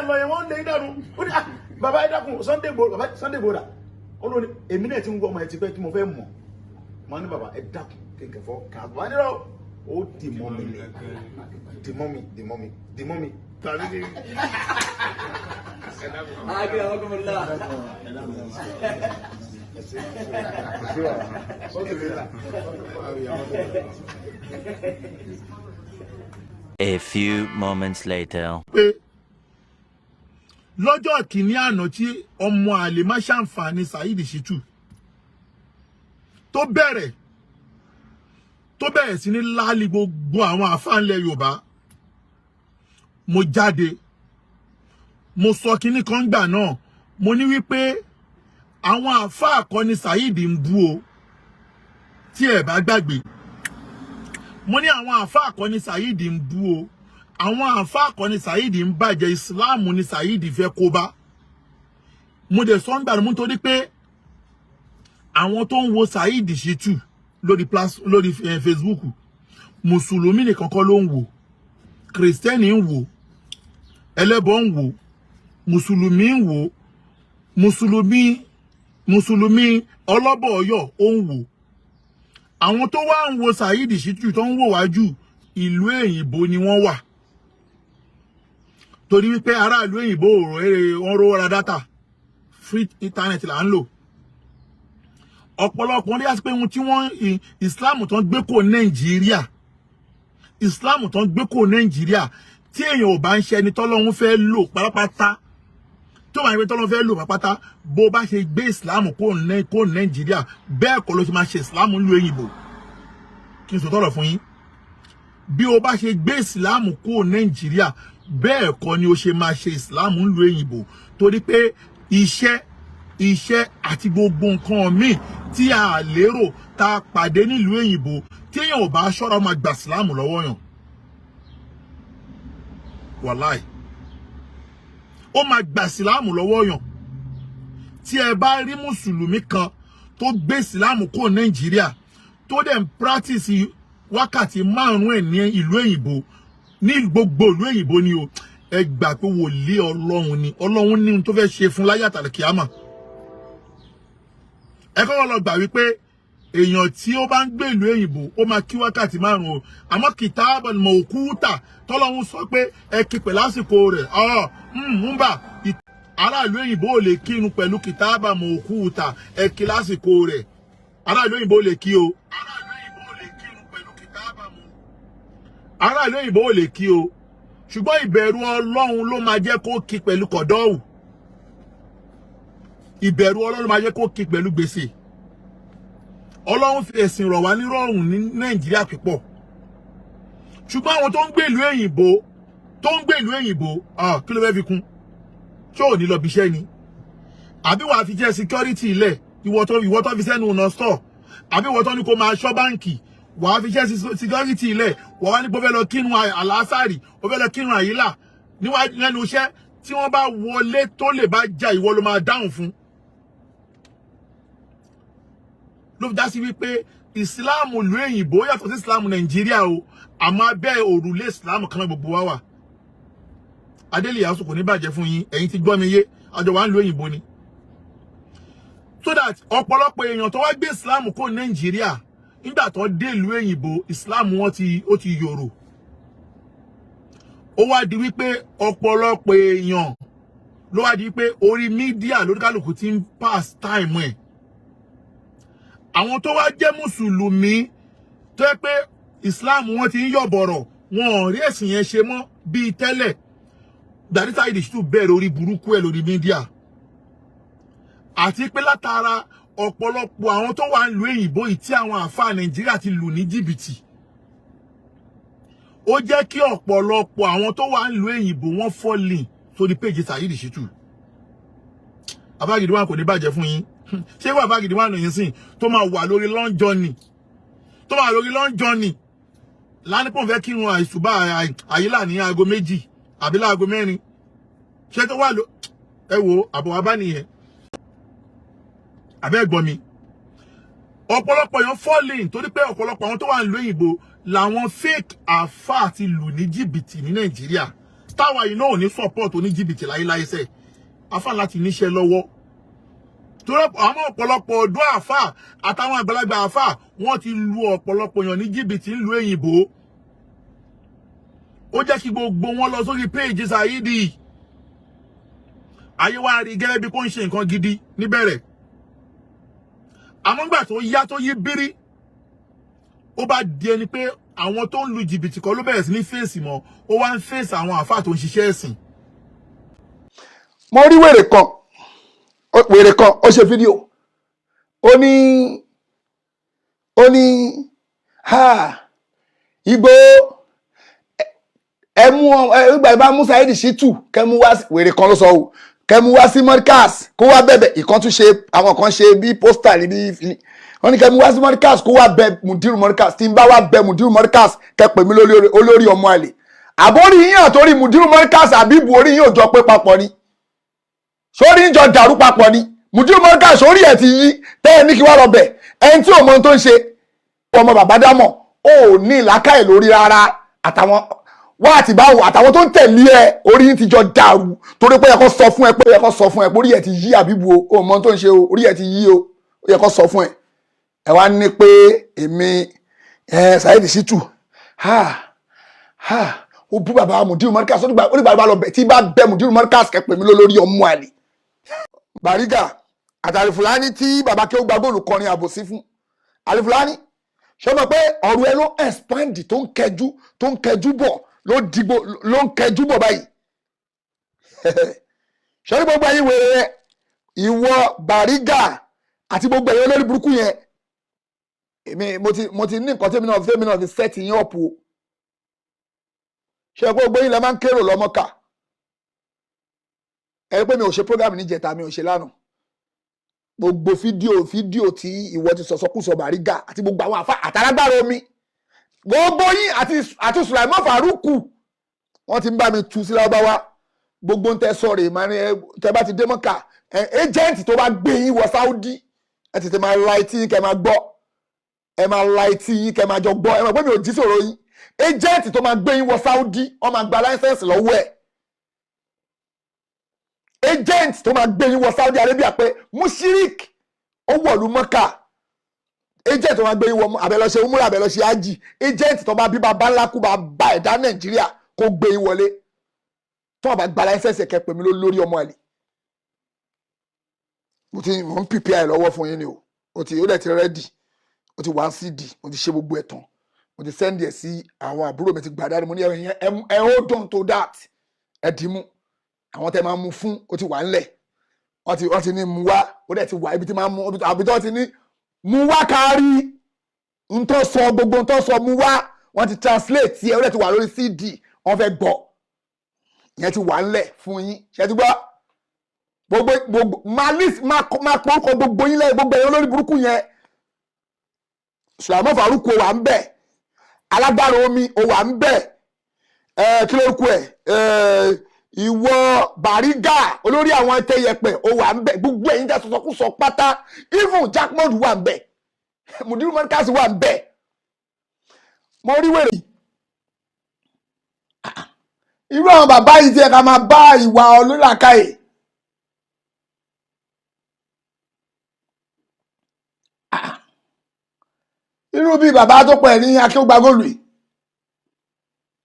ń lọ yẹn, wọ́n lé dànù. Ó ní, "Ah, bàbá, ẹ dákun, Sunday Igboho, bàbá Sunday Igboho dà?" Ó lóní, "Èmi náà ti ń wọ ọmọ ẹ ti pẹ́ tí mo fẹ́ mọ̀." Mo ní, "Bàbá, ẹ dákun, kí n kẹfọ́ kà á." Bàbá nílò ó dì mọ́ mi ni, dì mọ́ mi, dì mọ́ mi, dì mọ́ mi. Tàbí kí Akramakumullah. A few moments later. Pé lọ́jọ́ kìíní àná tí ọmọ àlè má ṣàǹfààní Saheed Shittu tó bẹ̀rẹ̀ sí ní láàlì gbogbo àwọn àfáànlẹ̀ Yorùbá, mo jáde, mo sọ kinní kan gbà náà. Mo ní wípé àwọn àfáà kọ́ ni Saheed ń bú o. Tí ẹ bá gbàgbé, mo ní àwọn àfáà kọ́ ni Saheed ń bú o, àwọn àfáà kọ́ ni Saheed ń bàjẹ́, Ìsìláàmù ni Saheed fẹ́ kó bá. Mo dẹ̀ sọ ń gbà mú torí pé àwọn tó ń wo Saheed Shittu lórí lórí Facebook, mùsùlùmí nìkan kọ́ ló ń wò, kìrìsìtẹ́nì ń wò, ẹlẹ́bọ ń wò, mùsùlùmí ń wò, mùsùlùmí ọlọ́bọ̀ ọ̀yọ́ ó ń wò. Àwọn tó wá ń wo Saheed Shittu, tó ń wò wájú, ìlú èyìnbó ni wọ́n wà, torí wípé aráàlú òyìnbó òrò èrè wọn rówó ra data, free internet là ń lò. Ọ̀pọ̀lọpọ̀ ní àti pé ohun tí wọ́n Islam tó ń gbé kò Nàìjíríà, Islam tó ń gbé kò Nàìjíríà, tí èèyàn ò bá ń ṣe ẹni tọ́lọ́hún fẹ́ lò pátápátá, tó bá ń pẹ́ tọ́lọ́hún fẹ́ lò pátápátá, bó bá ṣe gbé Islam kó Nàìjíríà, bẹ́ẹ̀ kọ́ ló ṣe máa ṣe Islam lu òyìnbó. Kí n sọ tọ́lọ̀ fún yín, bí o bá ṣe gbé Islam kó Nàìjíríà, bẹ́ẹ̀ kọ́ ni o ṣe máa ṣe Islam lu òyìnbó, torí pé iṣẹ́ àti gbogbo nǹkan míì tí a lérò tá a pàdé nílùú òyìnbó, tí èèyàn ò bá ṣọ́ra, máa gbà Islam lọ́wọ́ yàn. Wàláì, ó máa gbà Islam lọ́wọ́ yàn. Tí ẹ bá rí mùsùlùmí kan tó gbé Islam kó Nàìjíríà, tó dẹ̀ ń practice wákàtí 5 ẹ̀ ní ìlú òyìnbó, ní gbogbo ìlú òyìnbó ni o, ẹ gbà pé wòlíì Ọlọ́run ni. Ọlọ́run ní ohun tó fẹ́ ṣe fún láyé àtàlùkìyámà. Ẹ kọ́kọ́ lọ gbà wípé èèyàn tí ó bá ń gbé ìlú òyìnbó, ó máa kí wákàtí 5 o, àmọ́ kìtàbọ̀ mọ̀ọ́kútà tọ́lọ́run sọ pé ẹ kí pẹ̀lú àsìkò rẹ̀ ọ̀ ń bà. Aráàlú òyìnbó ò lè kírun pẹ̀lú kìtàbà mọ̀ọ́kútà ẹ kí lásìkò rẹ̀. Aráàlú òyìnbó ò lè kí o, aráàlú òyìnbó ò lè kí o, ṣùgbọ́n ìbẹ̀rù Ọlọ́run ló máa jẹ́ kó kí pẹ̀lú kọ̀dọ́ọ̀wù. Ìbẹ̀rù Ọlọ́run máa jẹ́ kó kí pẹ̀lú gbèsè. Ọlọ́run fi ẹ̀sìn rọ̀ wá nírọ̀rùn ní Nàìjíríà pípọ̀, ṣùgbọ́n àwọn tó ń gbé ìlú òyìnbó, tó ń gbé ìlú òyìnbó, kí ló fẹ́ fi kún? Ṣé ò ní lọ bí iṣẹ́ ni? Àbí wàá fi jẹ́ security ilẹ̀, ìwọ tó fi sẹ́nu ọ̀nà store, àbí ìwọ tó ní kó máa ṣọ́ báǹkì, wàá fi jẹ́ security ilẹ̀, wàá wá ní pé ó fẹ́ lọ kírun àlásàrì, ó fẹ́ lọ kírun àyílà níwájú lẹ́nu iṣẹ́, tí wọ́n bá wọlé tó lè bá já, ìwọ ló máa dáhùn fún. Ló fi dá sí wípé ìsìláàmù ìlú òyìnbó yàtọ̀ sí ìsìláàmù Nàìjíríà o, àmọ́ abẹ́ òrùlé ìsìláàmù kan náà gbogbo wa wà. Adélè Yasù, kò ní bàjẹ́ fún yín. Ẹ̀yin ti gbọ́ mi yé, àjọ wa ń lu òyìnbó ni. So that ọ̀pọ̀lọpọ̀ èèyàn tó wá gbé ìsìláàmù kó Nàìjíríà, nígbà tó dé ìlú òyìnbó, ìsìláàmù wọn ti ó ti yòrò. Ó wá di wípé ọ̀pọ̀lọpọ̀ èèyàn ló wá di wípé orí media lóríkàlùkù ti ń pass time ẹ̀. Àwọn tó wá jẹ́ mùsùlùmí tó yẹ pé islam wọn ti ń yọ̀bọ̀rọ̀, wọn ò rí ẹ̀sìn yẹn ṣe mọ́ bíi tẹ́lẹ̀. Gbàdí Saheed Shittu bẹ̀rẹ̀ orí burúkú ẹ̀ lórí media, àti pé látara ọ̀pọ̀lọpọ̀ àwọn tó wà ń lu òyìnbó yìí tí àwọn àáfàá Nàìjíríà ti lù ní jìbìtì, ó jẹ́ kí ọ̀pọ̀lọpọ̀ àwọn tó wà ń lu òyìnbó wọ́n fall in sórí page Saheed Shittu. Abágídí wọn kò ní bàjẹ́ fún yín. Ṣé wà Abágídí wọn lòyìn sìn tó máa wà lórí long journey, tó máa lórí long journey lánìpọ̀ fẹ́ kírun àìsùbá àyílà ní aago 2 àbí láago 4? Ṣé tó wà ló ẹ wo àbọ̀ wá bá nìyẹn? Àbẹ́ ẹ̀gbọ́n mi, ọ̀pọ̀lọpọ̀ èèyàn fall in torí pé ọ̀pọ̀lọpọ̀ àwọn tó wà nílùú òyìnbó làwọn fake àfáà ti lù ní jìbìtì ní Nàìjíríà. Táwa yìí náà ò ní support oníjìbìtì láyéláyé sẹ́. Àfà láti níṣẹ́ lọ́wọ́, torí àwọn ọ̀pọ̀lọpọ̀ ọ̀dọ́ àfà àtàwọn àgbàlagbà àfà, wọ́n ti lu ọ̀pọ̀lọpọ̀ èèyàn ní jìbìtì ńlú èyìnbó. Ó jẹ́ kí gbogbo wọn lọ sórí péèjì Saheed. Ayé wa rí gẹ́gẹ́ bí kò ń ṣe nǹkan gidi níbẹ̀rẹ̀, àmọ́ nígbà tó yá, tó yí bírí, ó bá di ẹni pé àwọn tó ń lu jìbìtì kọ́ ló bẹ̀rẹ̀ sí ní fèsì mọ́, ó wá ń fèsì àwọn àfáà tó ń ṣiṣẹ́ ẹ̀sìn. Mo rí wèrè kan, wèrè kan ó ṣe fídíò, ó ní ha Ìgbòho, ẹ mú ẹ ìgbà ìbá mú Saheed Shittu, kẹ mú wá wèrè kan ló sọ o, kẹ mú wá sí Markaz kó wá bẹ̀bẹ̀. Ìkan tún ṣe, àwọn kan ṣe bí poster níbi wọ́n ní kẹ mú wá sí Markaz kó wá bẹ Mudiru Markaz. Tí n bá wá bẹ Mudiru Markaz, kẹ pè mí lórí olórí ọmọ àlè. Àbórí yín àtòrí Mudiru Markaz àbíbu orí yín ò jọ pé papọ̀ ni? Sórí ń jọ dàrú papọ̀ ni? Mudiru Markaz, sórí ẹ̀ ti yí tẹ́ ẹ ní kí wá lọ bẹ̀ ẹni tí ò mọ ohun tó ń ṣe. Ọmọ bàbá dámọ̀, ó ní ìlàkàyè lórí rárá. Àtàwọn wá àti báwo àtàwọn tó ń tẹ̀lé ẹ, orí yín ti jọ dàrú, torí pé yẹ kó sọ fún ẹ pé, yẹ kó sọ fún ẹ pé orí ẹ ti yí. Àbíbu o, ò mọ ohun tó ń ṣe o, orí ẹ ti yí o. Ó yẹ kó sọ fún ẹ. Ẹ wá ní pé èmi ẹ Saheed Shittu, ha ha, ó bú bàbá Mudiru Markaz. Ó nígbà bá lọ bẹ, tí bá bẹ Mudiru Markaz, kẹ pè mí lórí ọmọ àlè. Bàrígà àtàrí Fúlàní tí bàbá kí ó gba góòlù kọrin àbòsí fún àlè Fúlàní, ṣé o mọ̀ pé ọ̀rọ̀ ẹ ló expand, tó ń kẹjú, tó ń kẹjú bọ̀, ló dìgbò, ló ń kẹjú bọ̀ báyìí? Ṣé ní gbogbo ẹ̀yin wèrè yẹn, ìwọ Bàrígà àti gbogbo ẹ̀yin olórí burúkú yẹn, èmi mo ti ní nǹkan tèmi náà fi set yín up o. Ṣé gbogbo yín lẹ máa ń kérò lọ́mọ́kà? Ẹ rí pé mi ò ṣe program níjẹta, mi ò ṣe lánàá. Gbogbo fídíò tí ìwọ ti sọ̀sọ́kùsọ, Bàrígà àti gbogbo àwọn àfa àtàlágbára omi, gbogbo yín àti Sùlàìmọ́ Fàrúkù, wọ́n ti ń bá mi tu sí Lárúbáwá. Gbogbo ń tẹ sọ̀rọ̀ ìmọ̀ ẹ, tẹ bá ti dé Mọ́kà, agent tó bá gbé yín wọ Saudi, ẹ tètè máa la etí yín kẹ́ máa gbọ́. Ẹ máa la etí yín kẹ́ máa jọ gbọ́. Ẹ mọ̀ pé mi ò jí sọ̀rọ̀ yín. Agent tó máa gbé yín wọ Saudi, wọ́n máa gba license lọ́wọ́ ẹ̀. Agent tó máa gbé yín wọ Saudi Arabia pé mushirik ó wọ̀lú Mọ́kà, agent tó máa gbé yín wọ àbẹ̀lọ́ṣe umura, àbẹ̀lọ́ṣe ájì, agent tó bá bí bàbá ńlá kú bá bá ẹ̀dá Nàìjíríà kó gbé yín wọlé, tó wọn bá gba license, kẹ́ pè mí lórí ọmọ àlè. Mo ń prepare ẹ̀ lọ́wọ́ fún yín ni o. Ó dẹ̀ ti ready, ó ti wá CD, mo ti ṣe gbogbo ẹ̀ tán, mo ti send ẹ̀ sí àwọn àbúrò mi, ti gbà dáadé. Mo ní ẹ̀yìn ẹ̀, hold on to that, ẹ̀ dì í mú. Àwọn tẹ́ máa mú fún, ó ti wà ńlẹ̀. Wọ́n ti ní mú wá, ó dẹ̀ ti wà ibi tí máa mú, àbí tí wọ́n ti ní mú wá kárí ntọ́ sọ, gbogbo ntọ́ sọ, mú wá. Wọ́n ti translate ẹ̀, ó dẹ̀ ti wà lórí CD. Wọ́n fẹ́ gbọ́, ìyẹn ti wà ńlẹ̀ fún yín. Ṣe ti gbọ́? Gbogbo máa list, máa pọ́nkọ gbogbo yín lẹ́yìn, gbogbo ẹ̀yìn olórí burúkú yẹn. Sùlàmọ́ Faruku wà ń bẹ̀, alágbára omi ó wà ń bẹ̀, ẹ kí lórúkọ ẹ, ìwọ Bàrígà, olórí àwọn ẹtẹyẹpẹ, ó wà ń bẹ̀. Gbogbo ẹ̀yin tẹ́ sọsọkúsọ pátá, even Jackmond wà ń bẹ̀, Mudiru Markaz wà ń bẹ̀. Mo rí wèrè irú àwọn bàbá yìí tí ẹ ká máa bá ìwà olólàkàyè. Irú bíi bàbá tó pẹ̀ ní akéwògbà góòlù yìí,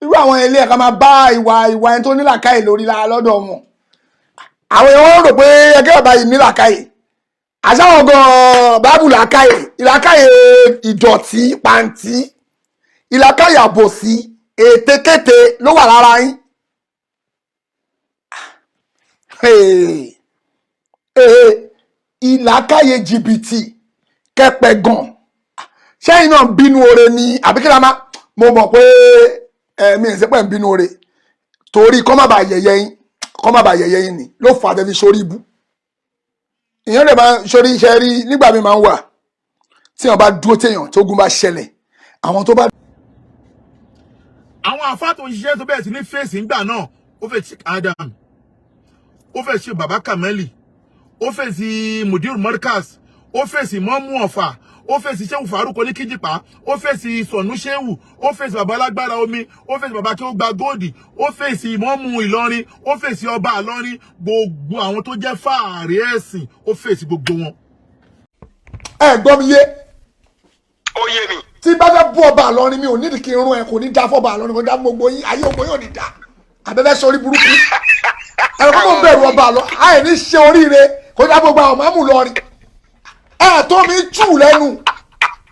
irú àwọn ilé ẹ̀ka máa bá ìwà ẹni tó nílàkàyè lórí la lọ́dọ̀ wọn. Àwọn èèyàn rò pé ẹgbẹ́ bàbá yìí nílàkàyè, àṣàwọn gan báàbù làkàyè, ìlàkàyè ìdọ̀tí pàǹtí, ìlàkàyè àbòsí, ètekéte ló wà lára yín. Hey, hey, ìlàkàyè jìbìtì kẹpẹ gan. Ṣẹ́yìn náà bínú oore ni àbí kí la máa? Mo mọ̀ pé ẹ̀mí ìsẹ́pẹ̀ ń bínú oore torí kọ́ má bàa yẹ̀yẹ́ yín, kọ́ má bàa yẹ̀yẹ́ yín ni ló fà á tẹ́ fi sórí ibú. Ìyẹn lè máa sórí iṣẹ́ rí. Nígbà mi máa ń wà tí wọn bá dúró téèyàn, tógun bá ṣẹlẹ̀, àwọn tó bá Àwọn àfáà tó ń ṣiṣẹ́ tó bẹ̀rẹ̀ sí ní fèsì ńgbà náà, ó fẹ́ ṣe Adam, ó fẹ́ ṣe baba Kameli, ó fẹ́ sí Mudir Markaz. Ó fèsì mọ́mú Ọ̀fà, ó fèsì Ṣéwù Farouk oníkíjìpá, ó fèsì Sọ̀nù Ṣéwù, ó fèsì bàbá alágbára omi, ó fèsì bàbá kí ó gba góòdì, ó fèsì mọ́mú Ìlọrin, ó fèsì ọba Ìlọrin. Gbogbo àwọn tó jẹ́ fàárẹ̀ ẹ̀sìn, ó fèsì gbogbo wọn. Ẹ gbọ́ mi yé? Ó yé mi. Tí bá fẹ́ bú ọba Ìlọrin, mi ò nídìí kí n rún ẹ. Kò ní dá fọba Ìlọrin, kò ní dá fún gbogbo yín. Ayé ògbó yóò ní dá àbẹ́fẹ́ sọ orí burúkú ẹ̀rọ kó mọ̀ bẹ̀rù ọba àlọ́ àì ní ṣe oríire. Kò ní dá gbogbo àwọn máàmù lọrin. Ẹ̀ tó mi jù lẹ́nu,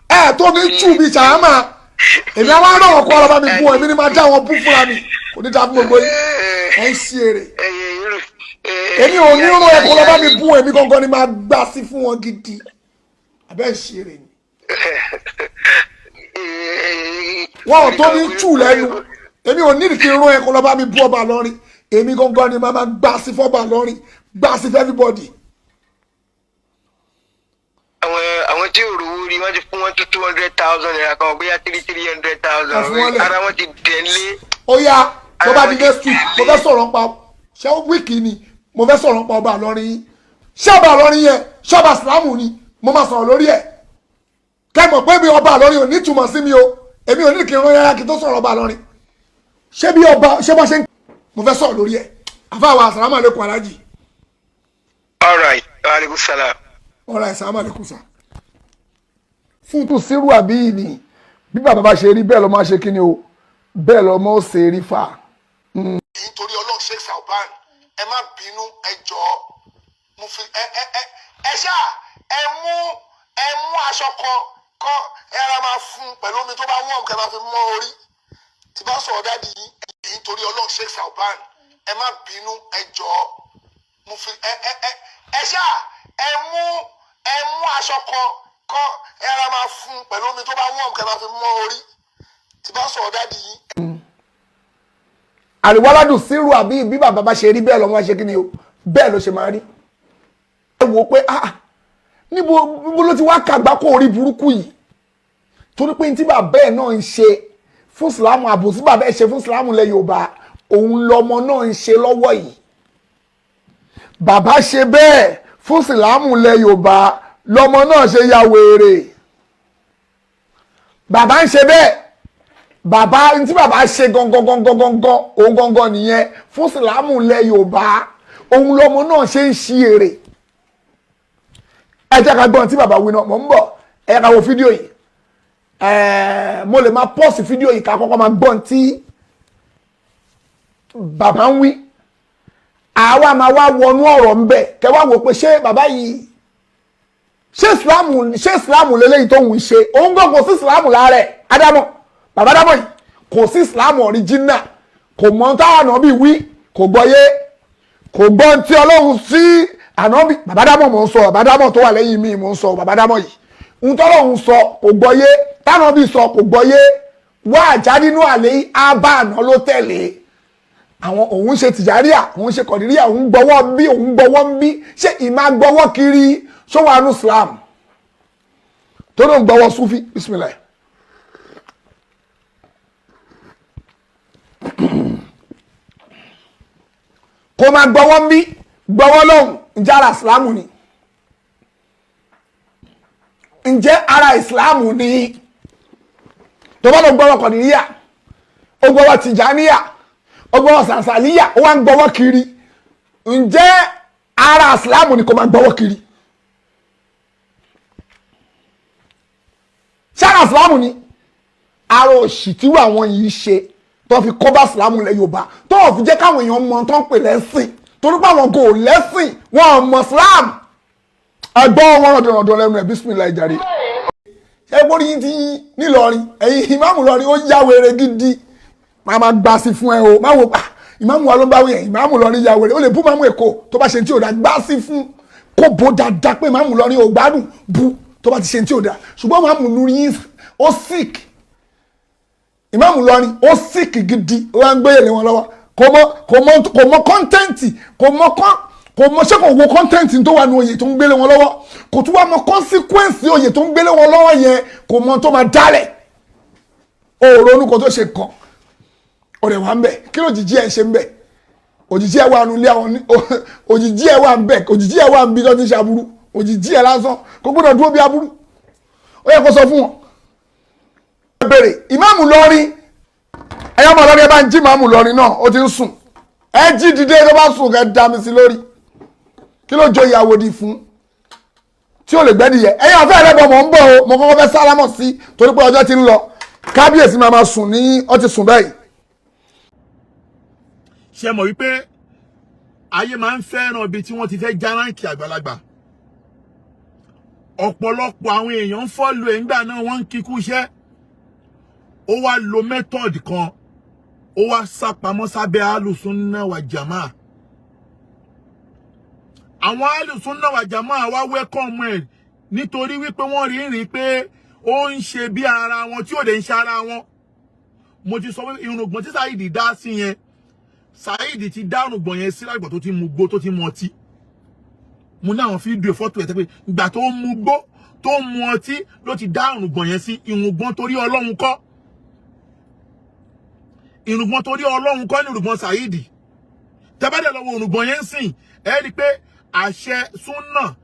ẹ̀ tó mi jù bíi sàámà. Èmi àwọn ará ọkọ ọlọ́ba mi bú ọ, èmi ni máa dá wọn bú fúnra mi. Kò ní dá fún gbogbo yín. Ẹ̀ ń ṣe èrè. Èmi ò ní rún ẹ̀kọ́ lọ́ba mi bú, èmi gangan ni máa gbá sí fún wọn gidi. Àbẹ́ ń ṣe èrè ni. Wọn ò tó mi jù lẹ́nu. Èmi ò nídìí kí n rún ẹ̀kọ́ lọ́ba mi bú ọba lọ́rin. Èmi gangan ni màá gbá sí fọ́ba lọ́rin, gbá sí fún everybody. Àwọn tí ò rówó rí, wọ́n ti fún wọn tó ₦200,000 kan, bóyá three three hundred thousand. Ẹ fún wọn lẹ̀. Ara wọn ti dẹ̀ lé. Ó yá, tó bá di next week, mo fẹ́ sọ̀rọ̀ nípa ṣé week ni mo fẹ́ sọ̀rọ̀ nípa ọba Ìlọrin yín. Ṣé ọba Ìlọrin yẹn, ṣọba Ìsìlámù ni? Mo máa sọ̀rọ̀ lórí ẹ̀ kẹ́ mọ̀ pé mi ọba Ìlọrin ò ní túmọ̀ sí mi o. Èmi ò ní kí n rán yàrá kí n tó sọ̀rọ̀ ọba Ìlọrin. Ṣé bí ọba ṣé bá ṣe ń, mo fẹ́ sọ̀rọ̀ lórí ẹ̀. Àfáà, assalamu alaikum, alájì. All right, aleykum salaam. Ọ̀rọ̀, assalamu alaikum sà. Fún tún sírù àbí yìí ni bí bàbá bá ṣe rí, bẹ́ẹ̀ lọ́ máa ṣe kí ni o, bẹ́ẹ̀ lọ́ mọ́ ó ṣe rí fà. Nítorí Ọlọ́run, Sheikh Salban, ẹ má bínú, ẹ jọ̀ọ́. Mo fi ẹ ẹ ẹ ẹ ṣáà ẹ mú aṣọ kan kọ, ẹ ara máa fún pẹ̀lú omi tó bá wọ̀n, kẹ́ máa fi mọ́ orí tí bá sọ̀rọ̀ daddy yín. Nítorí Ọlọ́run, Sheikh Salban, ẹ má bínú, ẹ jọ̀ọ́. Mo fi ẹ ẹ ẹ ẹ ṣáà ẹ mú aṣọ kan kọ, ẹ ara máa fún pẹ̀lú omi tó bá wọ̀n, kẹ́ máa fi mọ́ orí tí bá sọ̀rọ̀ daddy yín. Àríwáládùn sírù àbí bí bàbá bá ṣe rí, bẹ́ẹ̀ lọ́mọ ṣe kí ni o, bẹ́ẹ̀ ló ṣe máa rí. Ẹ wò ó pé, ah, níbo ló ti wá kàgbá kó orí burúkú yìí? Torí pé tí bàbá ẹ̀ náà ń ṣe fún Ìsìlámù, àbòsí bàbá ẹ̀ ṣe fún Ìsìlámù lẹ Yorùbá, òun lọmọ náà ń ṣe lọ́wọ́ yìí. Bàbá ṣe bẹ́ẹ̀ fún Ìsìlámù lẹ Yorùbá, lọmọ náà ṣe ya wèrè. Bàbá ń ṣe bẹ́ẹ̀, bàbá ntí bàbá ṣe gangan gangan gangan, òun gangan nìyẹn fún Ìsìlámù lẹ Yorùbá, òun lọmọ náà ṣe ń ṣí èrè. Ẹ jẹ́ ká gbọ́n tí bàbá wí náà. Mò ń bọ̀, ẹ jẹ́ ká wo fídíò yìí. Mo lè máa pause fídíò yìí ká kọ́kọ́ máa gbọ́n tí bàbá ń wí. Àwa máa wá wọnú ọ̀rọ̀ ń bẹ̀, kẹ́ wá wò pé ṣé bàbá yìí, ṣé Ìsìlámù lélẹ́yìí tó ń ṣe? Òun gan kò sí Ìsìlámù lára ẹ̀. Ádámọ̀, bàbá Ádámọ̀ yìí kò sí Ìsìlámù original. Kò mọ táwọn ànábì wí, kò gbọ́yé, kò gbọ́ tí Ọlọ́run sí ànábì. Bàbá Ádámọ̀ mò ń sọ, bàbá Ádámọ̀ tó wà lẹ́yìn mi mò ń sọ. Bàbá Ádámọ̀ yìí, ń tọ́lọ́run sọ kò gbọ́yé, tánàbì sọ kò gbọ́yé. Wá àjá nínú àlẹ́ ábà àná ló tẹ̀lé àwọn. Òun ṣe tìjáríà, òun ṣe kọ̀díríà, òun gbọ́wọ́ ń bí, òun gbọ́wọ́ ń bí. Ṣé ìmá gbọ́wọ́ kiri ṣó wà nù Islam tó ló ń gbọ́wọ́ súfì? Bismillah. Kó máa gbọ́wọ́ ń bí, gbọ́wọ́ lọ́hùn, ǹjẹ́ ara Islam ni? Ǹjẹ́ ara Islam ni? Tó bá lọ gbọ́wọ́ kọ̀díríà, ó gbọ́wọ́ tìjáníyà, ó gbọ́wọ́ sàǹsàlíyà, ó wá ń gbọ́wọ́ kiri, ǹjẹ́ ara Islam ni kó máa gbọ́wọ́ kiri? Ṣé ara Islam ni? Ara òṣì tí àwọn yìí ṣe tó fi kọ́ bá Islam lẹ Yorùbá, tó fi jẹ́ káwọn èèyàn mọ tó ń pè lẹ́sìn, torí pé àwọn kò lẹ́sìn, wọn ò mọ̀ Islam. Ẹgbọ́n wọn rọ̀dọ̀rọ̀dọ̀ lẹ́nu ẹ̀. Bísímìlà ìjàre. Ṣé gbórí yín ti yín nílọrin? Ẹ̀yin ìmáàmù lọrin, ó yá wèrè gidi. Máa ma gbà sí fún ẹ o. Má wo pa ìmáàmù wa ló ń bá wí yẹn. Ìmáàmù lọrin ya wèrè. Ó lè bú máàmù Èkó tó bá ṣe tí ò dá, gbá sí fún kó bó dáadáa pé ìmáàmù lọrin ò gbádùn, bú tó bá ti ṣe tí ò dá. Ṣùgbọ́n ìmáàmù lórí ó sick. Ìmáàmù lọrin ó sick gidi. Ó wá ń gbé yèlé wọn lọ́wọ́. Kò mọ content, kò mọ ṣé kò wo content tó wà ní oyè tó ń gbélé wọn lọ́wọ́. Kò tún wá mọ consequence oyè tó ń gbélé wọn lọ́wọ́ yẹn. Kò mọ tó máa dálẹ̀. Ó ronú kó tó ṣe nǹkan. Ó rẹ̀ wá ń bẹ̀. Kí ló jìjì ẹ̀ ṣe ń bẹ̀? Òjìji ẹ̀ wà nulẹ̀ àwọn òjìji ẹ̀ wà ń bẹ̀, òjìji ẹ̀ wà ń bí tó ti ṣe aburú. Òjijì ẹ̀ lásán kò gbọ́dọ̀ dúró bí aburú. Ó yẹ kó sọ fún wọn. Ẹ bèrè ìmáàmù lọrin, ẹ̀yọ́ ọmọ lọrin, ẹ bá ń jí ìmáàmù lọrin náà, ó ti ń sùn. Ẹ jí dìde, tó bá sùn kẹ dá mi sí lórí. Kí ló jọ ìyàwó di fún tí ó lè gbẹ́dìyẹ? Ẹ̀yin àfẹ́ rẹ̀ bọ̀, mọ̀ ń bọ̀ o. Mo kọ́kọ́ fẹ́ sálámọ̀ sí torí pé ọjọ́ ti ń lọ. Kábíyèsí máa ma sùn ní ọ ti sùn báyìí. Ṣe mọ̀ wípé ayé máa ń fẹ́ràn ibi tí wọ́n ti fẹ́ já ráǹkì àgbàlagbà? Ọ̀pọ̀lọpọ̀ àwọn èèyàn ń follow ẹ̀ ńgbà náà, wọ́n ń kíkú iṣẹ́. Ó wá lo method kan, ó wá sápamọ́ sábẹ́ alùsùnà wà jàmáà. Àwọn alùsùnà wà jàmáà wá welcome ẹ̀ nítorí wípé wọ́n rí rí pé ó ń ṣe bí ara wọn tí ò dé ń ṣe ara wọn. Mo ti sọ pé irùngbọ̀n tí Saheed dá sí yẹn, Saheed ti dá irùngbọ̀n yẹn sí lágbà tó ti mu gbó, tó ti mu ọtí. Mo ní àwọn fídíò, fọ́tò ẹ̀ tẹ́ pé ìgbà tó ń mu gbó, tó ń mu ọtí ló ti dá irùngbọ̀n yẹn sí. Irùngbọ̀n torí Ọlọ́run kọ́, irùngbọ̀n torí Ọlọ́run kọ́ ní irùngbọ̀n Saheed. Tẹ́bàdẹ̀ lọ́wọ́ irùngbọ̀n yẹn ń sìn, ẹ rí i pé àṣẹ súnà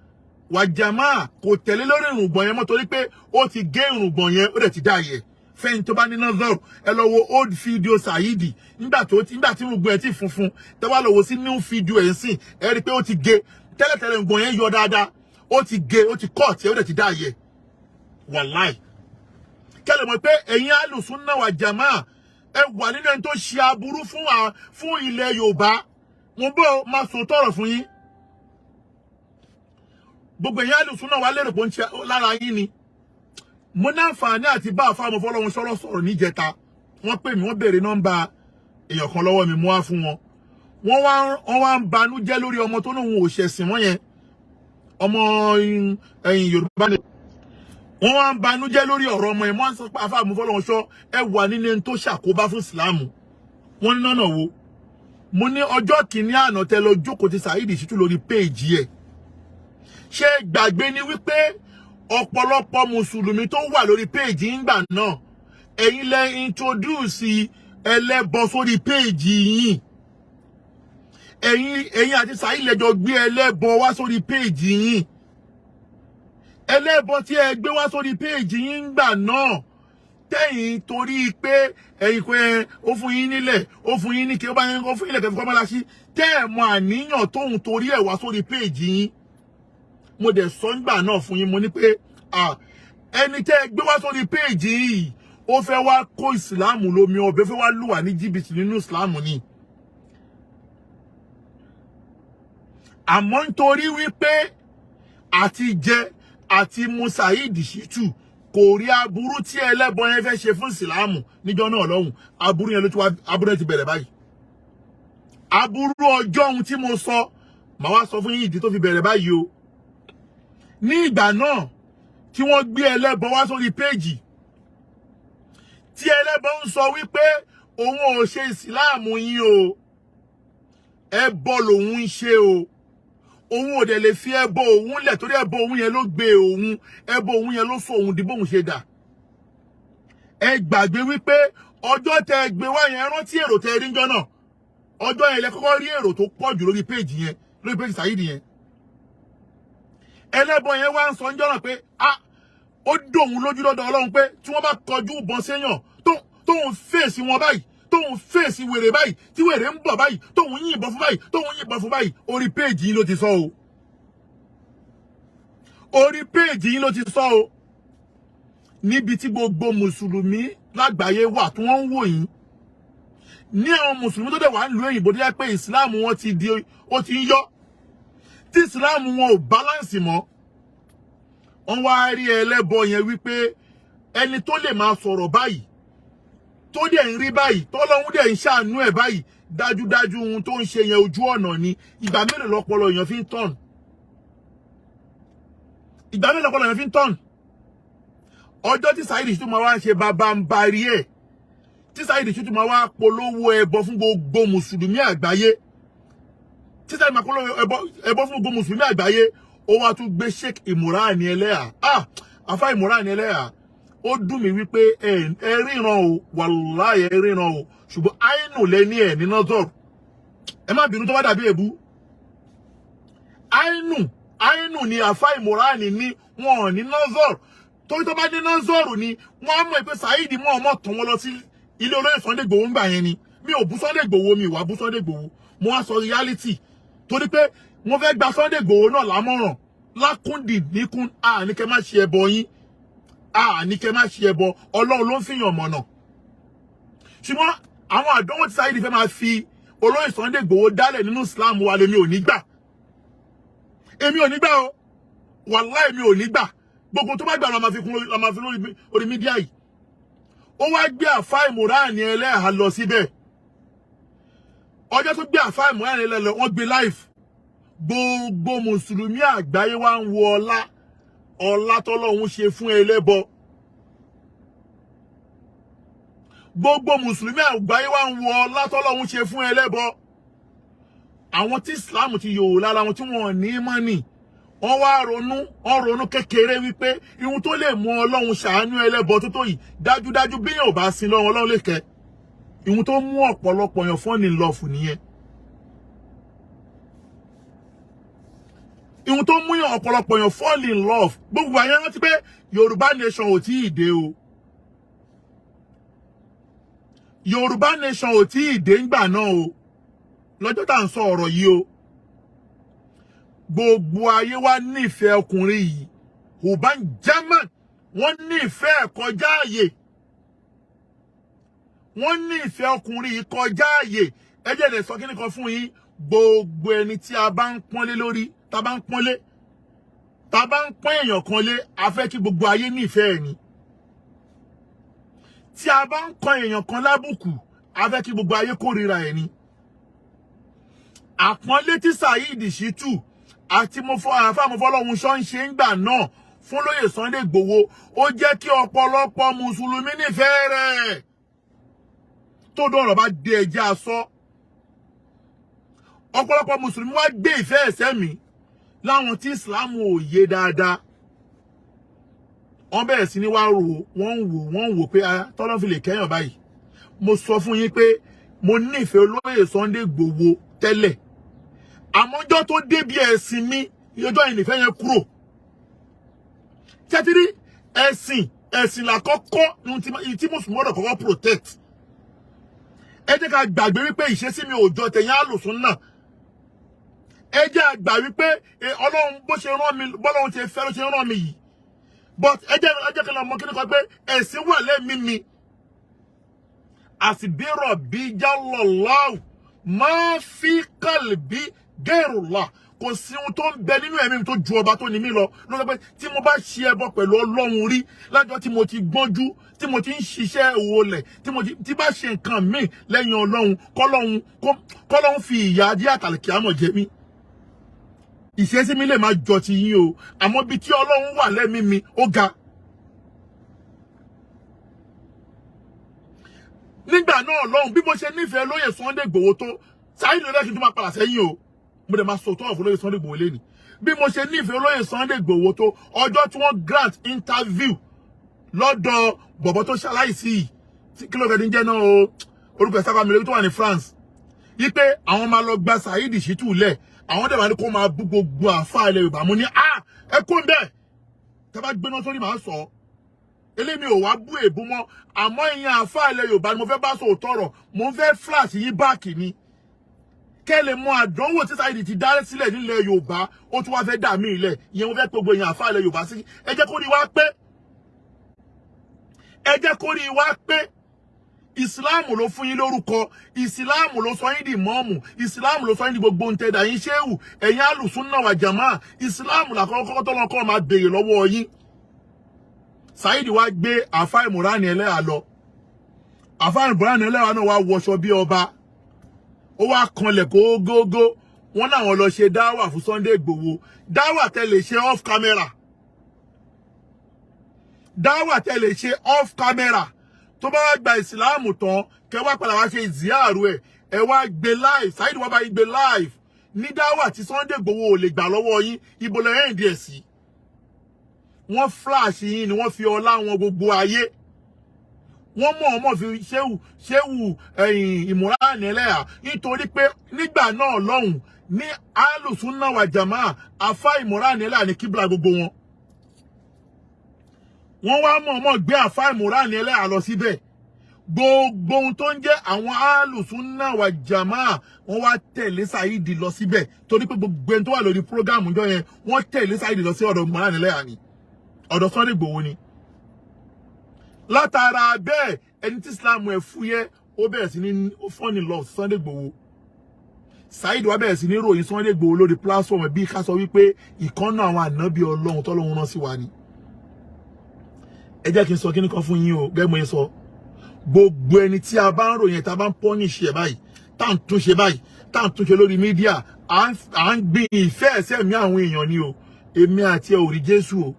wàjàmá kò tẹ̀lé lórí irùngbọ̀n yẹn mọ́, torí pé ó ti gé irùngbọ̀n yẹn, ó dẹ̀ ti dá yẹ fẹ́ni tó bá ní nọ́zọ̀rù. Ẹ lọ wo old video Saheed nígbà tó nígbà tí irùngbọ̀n ẹ̀ ti funfun. Tẹ́ wá lọ wo sí new video ẹ̀ ń sìn, ẹ rí i pé ó ti gé. Tẹ́lẹ̀tẹ́lẹ̀, irùngbọ̀n yẹn yọ dáadáa. Ó ti gé, ó ti cut ẹ̀, ó dẹ̀ ti dá yẹ. Wàláì, kẹ́lẹ̀ mọ̀ pé ẹ̀yin alùsùnà wà jàmá, ẹ wà nínú ẹni tó ṣe aburú fún ilẹ̀ Yorùbá. Mo bọ́ máa sọ tọrọ fún yín. Gbogbo ẹ̀yin alùsùnà wà lérò pé ó ń ṣe lára yín ni. Mo ní àǹfààní àti bá àfáàmọ́ fọlọ́run sọ̀rọ̀ sọ̀rọ̀ níjẹta. Wọ́n pè mí, wọ́n béèrè nọ́mbà èèyàn kan lọ́wọ́ mi, mo wá fún wọn. Wọ́n wá ń banújẹ́ lórí ọmọ tó lóun ò ṣẹ̀sìn wọ́n yẹn, ọmọ ẹ̀yìn Yorùbá ni. Wọ́n wá ń banújẹ́ lórí ọ̀rọ̀ ọmọ yẹn. Wọ́n sọ pé, "Àfáàmọ́ fọlọ́run sọ, ẹ wà nínú ẹni tó ṣàkóbá fún Ìsìláàmù." Wọ́n ní nọ́nà wo? Mo ní ọjọ́ kìíní àná tẹ lọ jókòó ti Saheed Shittu lórí péèjì ẹ̀, ṣé gbàgbé ni wípé ọ̀pọ̀lọpọ̀ mùsùlùmí tó wà lórí péèjì ńgbà náà, ẹ̀yin lẹ introduce ẹlẹ́bọ sórí péèjì yín? Ẹ̀yin àti Saheed lẹ́jọ́ gbé ẹlẹ́bọ wá sórí péèjì yín. Ẹlẹ́bọ tí ẹ gbé wá sórí péèjì yín ńgbà náà, tẹ̀yìn torí pé ẹ̀yin pé ó fún yín nílẹ̀, ó fún yín ní kí ó bá yín, ó fún yín lẹ̀kẹ́ fi kọ́ mọ́láṣí, tẹ́ ẹ̀ mọ àníyàn tóun torí ẹ̀ wá sórí péèjì yín. Mo dẹ̀ sọ ńgbà náà fún yín, mo ní pé ẹni tẹ́ ẹ gbé wá sórí péèjì yìí, ó fẹ́ wá kó ìsìláàmù lómi ọbẹ̀, fẹ́ wá lù wá ní jìbìtì nínú ìsìláàmù ni. Àmọ́ nítorí wípé àti jẹ àti mu Saheed Shittu kò rí aburú tí ẹlẹ́bọ yẹn fẹ́ ṣe fún ìsìláàmù níjọ́ náà lọ́hùn, aburú yẹn ló ti wá, aburú yẹn ti bẹ̀rẹ̀ báyìí. Aburú ọjọ́ ohun tí mo sọ, màá wá sọ fún yín ìdí tó fi bẹ̀rẹ̀ báyìí o. Ní ìgbà náà tí wọ́n gbé ẹlẹ́bọ wá sórí péèjì, tí ẹlẹ́bọ ń sọ wípé òun ò ṣe ìsìláàmù yín o, ẹbọ lòun ń ṣe o, òun ò dẹ̀ lè fi ẹbọ òun lẹ̀ torí ẹbọ òun yẹn ló gbé òun, ẹbọ òun yẹn ló sọ òun di bóun ṣe dà. Ẹ gbàgbé wípé ọjọ́ tẹ gbé wá yẹn, rántí èrò tẹ rí ńjọ́ náà? Ọjọ́ yẹn lẹ kọ́kọ́ rí èrò tó pọ̀ jù lórí péèjì yẹn, lórí péèjì Saheed yẹn. Ẹlẹ́bọ yẹn wá ń sọ ńjọ́ náà pé ah, ó dòun lójú lọ́dọ̀ Ọlọ́run pé tí wọ́n bá kọjú ìbọn séyàn, tóun fèsì wọn báyìí, tóun fèsì wèrè báyìí, tí wèrè ń bọ̀ báyìí, tóun yìnbọn fún báyìí, tóun yìnbọn fún báyìí. Orí péèjì yín ló ti sọ o, orí péèjì yín ló ti sọ o, níbi tí gbogbo mùsùlùmí lágbàáyé wà tí wọ́n ń wò yín, ní àwọn mùsùlùmí tó dẹ̀ wà ń lu òyìnbó tó yẹ pé ìsìláàmù wọn ti di, ó ti ń yọ, tí ìsìláàmù wọn ò balance mọ́. Wọ́n wá rí ẹlẹ́bọ yẹn wípé ẹni tó lè máa sọ̀rọ̀ báyìí, tó dẹ̀ ń rí báyìí, tọ́lọ́hún dẹ̀ ń ṣàánú ẹ̀ báyìí, dájúdájú ohun tó ń ṣe yẹn, ojú ọ̀nà ni. Ìgbà mélòó lọ́pọlọ èèyàn fi ń tọ̀n? Ìgbà mélòó lọ́pọlọ èèyàn fi ń tọ̀n? Ọjọ́ tí Saheed Shittu máa wá ń ṣe bàbá ń barí ẹ̀, tí Saheed Shittu máa wá polówó ẹbọ fún gbogbo mùsùlùmí àgbáyé, tí Saheed máa polówó ẹbọ fún gbogbo mùsùlùmí àgbáyé, ó wá tún gbé Sheikh Imran Ẹlẹ́hà. Ah, afa Imran Ẹlẹ́hà, ó dùn mí wípé ẹ ríran o, wàláhì ẹ ríran o, ṣùgbọ́n àìnù lẹ́ní ẹ̀ ní nọ́tọ̀rù. Ẹ má bínú tó bá dàbí èbú. Àìnù Àínú ni àfa Ìmọ̀ránì ní, wọn ò ní nọ́zọ̀rù. Torí tó bá ní nọ́zọ̀rù ni, wọ́n á mọ̀ pé Saheed mọ̀ ọmọ tán wọn lọ sí ilé olóyè Sunday Igboho ńgbà yẹn ni. Mi ò bú Sunday Igboho, mi wà bú Sunday Igboho. Mo wá sọ reality torí pé wọ́n fẹ́ gba Sunday Igboho náà lámọ̀ràn lákúndì níkún. A ní kẹ́ má ṣe ẹbọ yín, a ní kẹ́ má ṣe ẹbọ. Ọlọ́run ló ń fìyàn mọ̀nà. Ṣùgbọ́n àwọn àdánwò tí Saheed fẹ́ máa fi olóyè Sunday Igboho dálẹ̀ nínú Islam wa lèmi ò ní gbà. Èmi ò ní gbà o, wàláì, mi ò ní gbà. Gbogbo tó bá gbà la máa fi kún, la máa fi lórí orí media yìí. Ó wá gbé àfa Ìmọ̀ránì ẹlẹ́hà lọ síbẹ̀. Ọjọ́ tó gbé àfa Ìmọ̀ránì ẹlẹ́hà lọ, wọ́n gbé live. Gbogbo mùsùlùmí àgbáyé wá ń wo ọlá, ọlá tọ́lọ́hun ṣe fún ẹlẹ́bọ. Gbogbo mùsùlùmí àgbáyé wá ń wo ọlá tọ́lọ́hun ṣe fún ẹlẹ́bọ. Àwọn tí Islam ti yòó lára wọn, tí wọn ní mọ́nì, wọ́n wá ronú, wọ́n ronú kékeré wípé ihun tó lè mú Ọlọ́run ṣàánú ẹlẹ́bọ tó tó yìí, dájúdájú bí yóò bá sin lọ́wọ́, Ọlọ́run lè kẹ́. Ihun tó mú ọ̀pọ̀lọpọ̀ yàn fọ́ọ̀nì lọ́ọ̀fù nìyẹn. Ihun tó mú yàn ọ̀pọ̀lọpọ̀ yàn fall in love. Gbogbo àyẹ̀ rántí pé Yorùbá nation ò tí ì dé o. Yorùbá nation ò tí ì dé ńgbà náà o, lọ́jọ́ tá à ń sọ ọ̀rọ̀ yìí o. Gbogbo ayé wa nífẹ̀ẹ́ ọkùnrin yìí, Uban German. Wọ́n nífẹ̀ẹ́ kọjá àyè, wọ́n nífẹ̀ẹ́ ọkùnrin yìí kọjá àyè. Ẹ jẹ́ lè sọ kíní kan fún yín. Gbogbo ẹni tí a bá ń pọ́nlé lórí, tá a bá ń pọ́nlé, tá a bá ń pọ́n èèyàn kan lé, a fẹ́ kí gbogbo ayé nífẹ̀ẹ́ ni. Tí a bá ń kan èèyàn kan lábùkù, a fẹ́ kí gbogbo ayé kórìíra ẹ̀ ni. Àpọ́nlé tí Saheed Shittu àti àfàmọ́fọ́lọ́hun ṣọ́ ń ṣe ń gbà náà fún lóyè Sunday Igboho, ó jẹ́ kí ọ̀pọ̀lọpọ̀ mùsùlùmí nífẹ̀ẹ́ rẹ̀. Tó dọ̀rọ̀ bá dé, ẹjẹ́ aṣọ, ọ̀pọ̀lọpọ̀ mùsùlùmí wá gbé ìfẹ́ ẹ̀sẹ̀ mi láwọn tí Islam ò yé dáadáa. Wọ́n bẹ̀rẹ̀ sí ní wá rò, wọ́n ń wò, wọ́n ń wò pé tọ́lọ́ fi lè kẹ́yàn báyìí. Mo sọ fún yín pé mo nífẹ̀ẹ́ olóyè Sunday Igboho tẹ́lẹ̀, àmọ́jọ́ tó débi ẹ̀sìn mi, ọjọ́ yìí nìfẹ́ yẹn kúrò. Tẹ́tírí ẹ̀sìn, ẹ̀sìn làkọ́kọ́ tí mùsùlùmí gbọ́dọ̀ kọ́kọ́ protect. Ẹ jẹ́ ká gbàgbé wípé ìṣesí mi ò jọ tẹ̀yìn àlùsùn náà. Ẹ jẹ́ àgbà wípé Ọlọ́run bó ṣe rán mi, bọ́lọ́run ṣe fẹ́ ló ṣe rán mi yìí. But ẹ jẹ́ kí n lọ mọ kí ni kan pé ẹ̀sìn wà lẹ́mìí mi. Àsìbírọ̀ bí jálọ̀láwù máa fi kàlìbí gẹ́rùlá, kò sí ohun tó ń bẹ nínú ẹ̀mí mi tó ju ọba tó ní mí lọ. Ló sọ pé tí mo bá ṣe ẹbọ pẹ̀lú Ọlọ́run rí lájọ́ tí mo ti gbọ́njú, tí mo ti ń ṣiṣẹ́ òwòlẹ̀, tí mo ti bá ṣe nǹkan míì lẹ́yìn Ọlọ́run, kọ́lọ́run fi ìyà ajé àtàlẹ̀kẹ́ àmọ̀ jẹ mí. Ìṣesí mi lè má jọ ti yín o, àmọ́ bí tí Ọlọ́run wà lẹ́mí mi, ó ga. Nígbà náà lọ́hùn, bí mo ṣe nífẹ̀ẹ́ lóyè Sunday Igboho tó, Saheed ló lẹ́kìn tó máa padà sẹ́yìn o. Mo dẹ̀ máa sọ tó ọ̀fọ̀ lóyè Sunday Igboho lẹ́ni. Bí mo ṣe nífẹ̀ẹ́ lóyè Sunday Igboho tó, ọjọ́ tí wọ́n grant interview lọ́dọ̀ bọ̀bọ̀ tó ṣaláìsí yìí, kí ló kẹ́ni jẹ́ náà o, orúkọ ẹ̀ sábà mi lórí, tó wà ní France, yí pé àwọn máa lọ gba Saheed Shittu lẹ̀, àwọn dẹ̀ máa ní kó máa bú gbogbo àfáà ilẹ̀ Yorùbá. Mo ní ẹ kó ń bẹ́ẹ̀, tẹ́ bá gbéná sórí màá sọ elémi ò wá bú èbú mọ́. Àmọ́ ìyẹn àfáà ilẹ̀ Yorùbá ni mo fẹ́ bá sọ òótọ́ ọ̀rọ̀. Mo ń fẹ́ flash yín báàkì ni kẹ́ lè mọ àdánwò tí Saheed ti dá sílẹ̀ nílẹ̀ Yorùbá. Ó tún wá fẹ́ dà mí ilẹ̀ ìyẹn. Mo fẹ́ pé gbogbo èèyàn àfáà ilẹ̀ Yorùbá sí, ẹ jẹ́ kó rí wá pé, ẹ jẹ́ kó rí wá pé ìsìláàmù ló fún yín lórúkọ, ìsìláàmù ló sọ yín di mọ́ọ̀mù, ìsìláàmù ló sọ yín di gbogbo ntẹ̀dà yín, ṣéwù, ẹ̀yin alùsùn náà wà jàmá. Ìsìláàmù làkọ́kọ́ tọ́lọ́kọ́ máa béèrè lọ́wọ́ yín. Saheed wá gbé àfa Ìmùránì ẹlẹ́yà lọ. Àfa Ìmùránì ẹlẹ́yà náà wá wọṣọ bí ọba, ó wá kanlẹ̀ gógógó. Wọ́n náà lọ ṣe dáwà fún Sunday Igboho. Dáwà tẹ́ lè ṣe off camera, dáwà tẹ́ lè ṣe off camera, tó bá wá gba ìsìláàmù tán, kẹ wá padà wá ṣe ìzíàrú ẹ, ẹ wá gbé live. Saheed wá bá yín gbé live ní dáwà tí Sunday Igboho ò lè gbà lọ́wọ́ yín. Ibo lẹ́yìn díẹ̀ sí wọ́n flash yín ni, wọ́n fi ọlá wọn gbogbo ayé. Wọ́n mọ̀ ọmọ fi ṣéwù ṣéwù ẹ̀yìn Ìmùránì ẹlẹ́yà, nítorí pé nígbà náà lọ́hùn Ní Alùsùnà wà Jàmáà, Àfa Ìmọ̀ràn Ẹlẹ́hà ní kíbla gbogbo wọn. Wọ́n wá mọ̀ọ́mọ̀ gbé Àfa Ìmọ̀ràn Ẹlẹ́hà lọ síbẹ̀. Gbogbo ohun tó ń jẹ́ àwọn Alùsùnà wà Jàmáà, wọ́n wá tẹ̀lé Saheed lọ síbẹ̀, torí pé gbogbo ẹni tó wà lórí program jọ yẹn, wọ́n tẹ̀lé Saheed lọ sí ọ̀dọ̀ Ìmọ̀ràn Ẹlẹ́hà ni, ọ̀dọ̀ Sunday Igboho ni. Látara bẹ́ẹ̀, ẹni tí Islam ẹ̀ fúyẹ́, ó bẹ̀rẹ̀ sí ní ó fọ́ni lọ Sunday Igboho. Saheed wá bẹ̀rẹ̀ sí ní ròyìn Sunday Igboho lórí platform bí ká sọ wípé ìkànnà àwọn ànábì Ọlọ́run tọ́lọ́run rán sí wa ni. Ẹ jẹ́ kí n sọ kíní kan fún yín o. Gẹ́gẹ́ mo yẹn sọ, gbogbo ẹni tí a bá ń ròyìn, tá a bá ń punish ẹ̀ báyìí, tá à ń túnṣe báyìí, tá à ń túnṣe lórí media, à ń gbin ìfẹ́ ẹ̀sẹ̀ mi àwọn èèyàn ni o. Èmi àti ẹ ò rí Jésù o,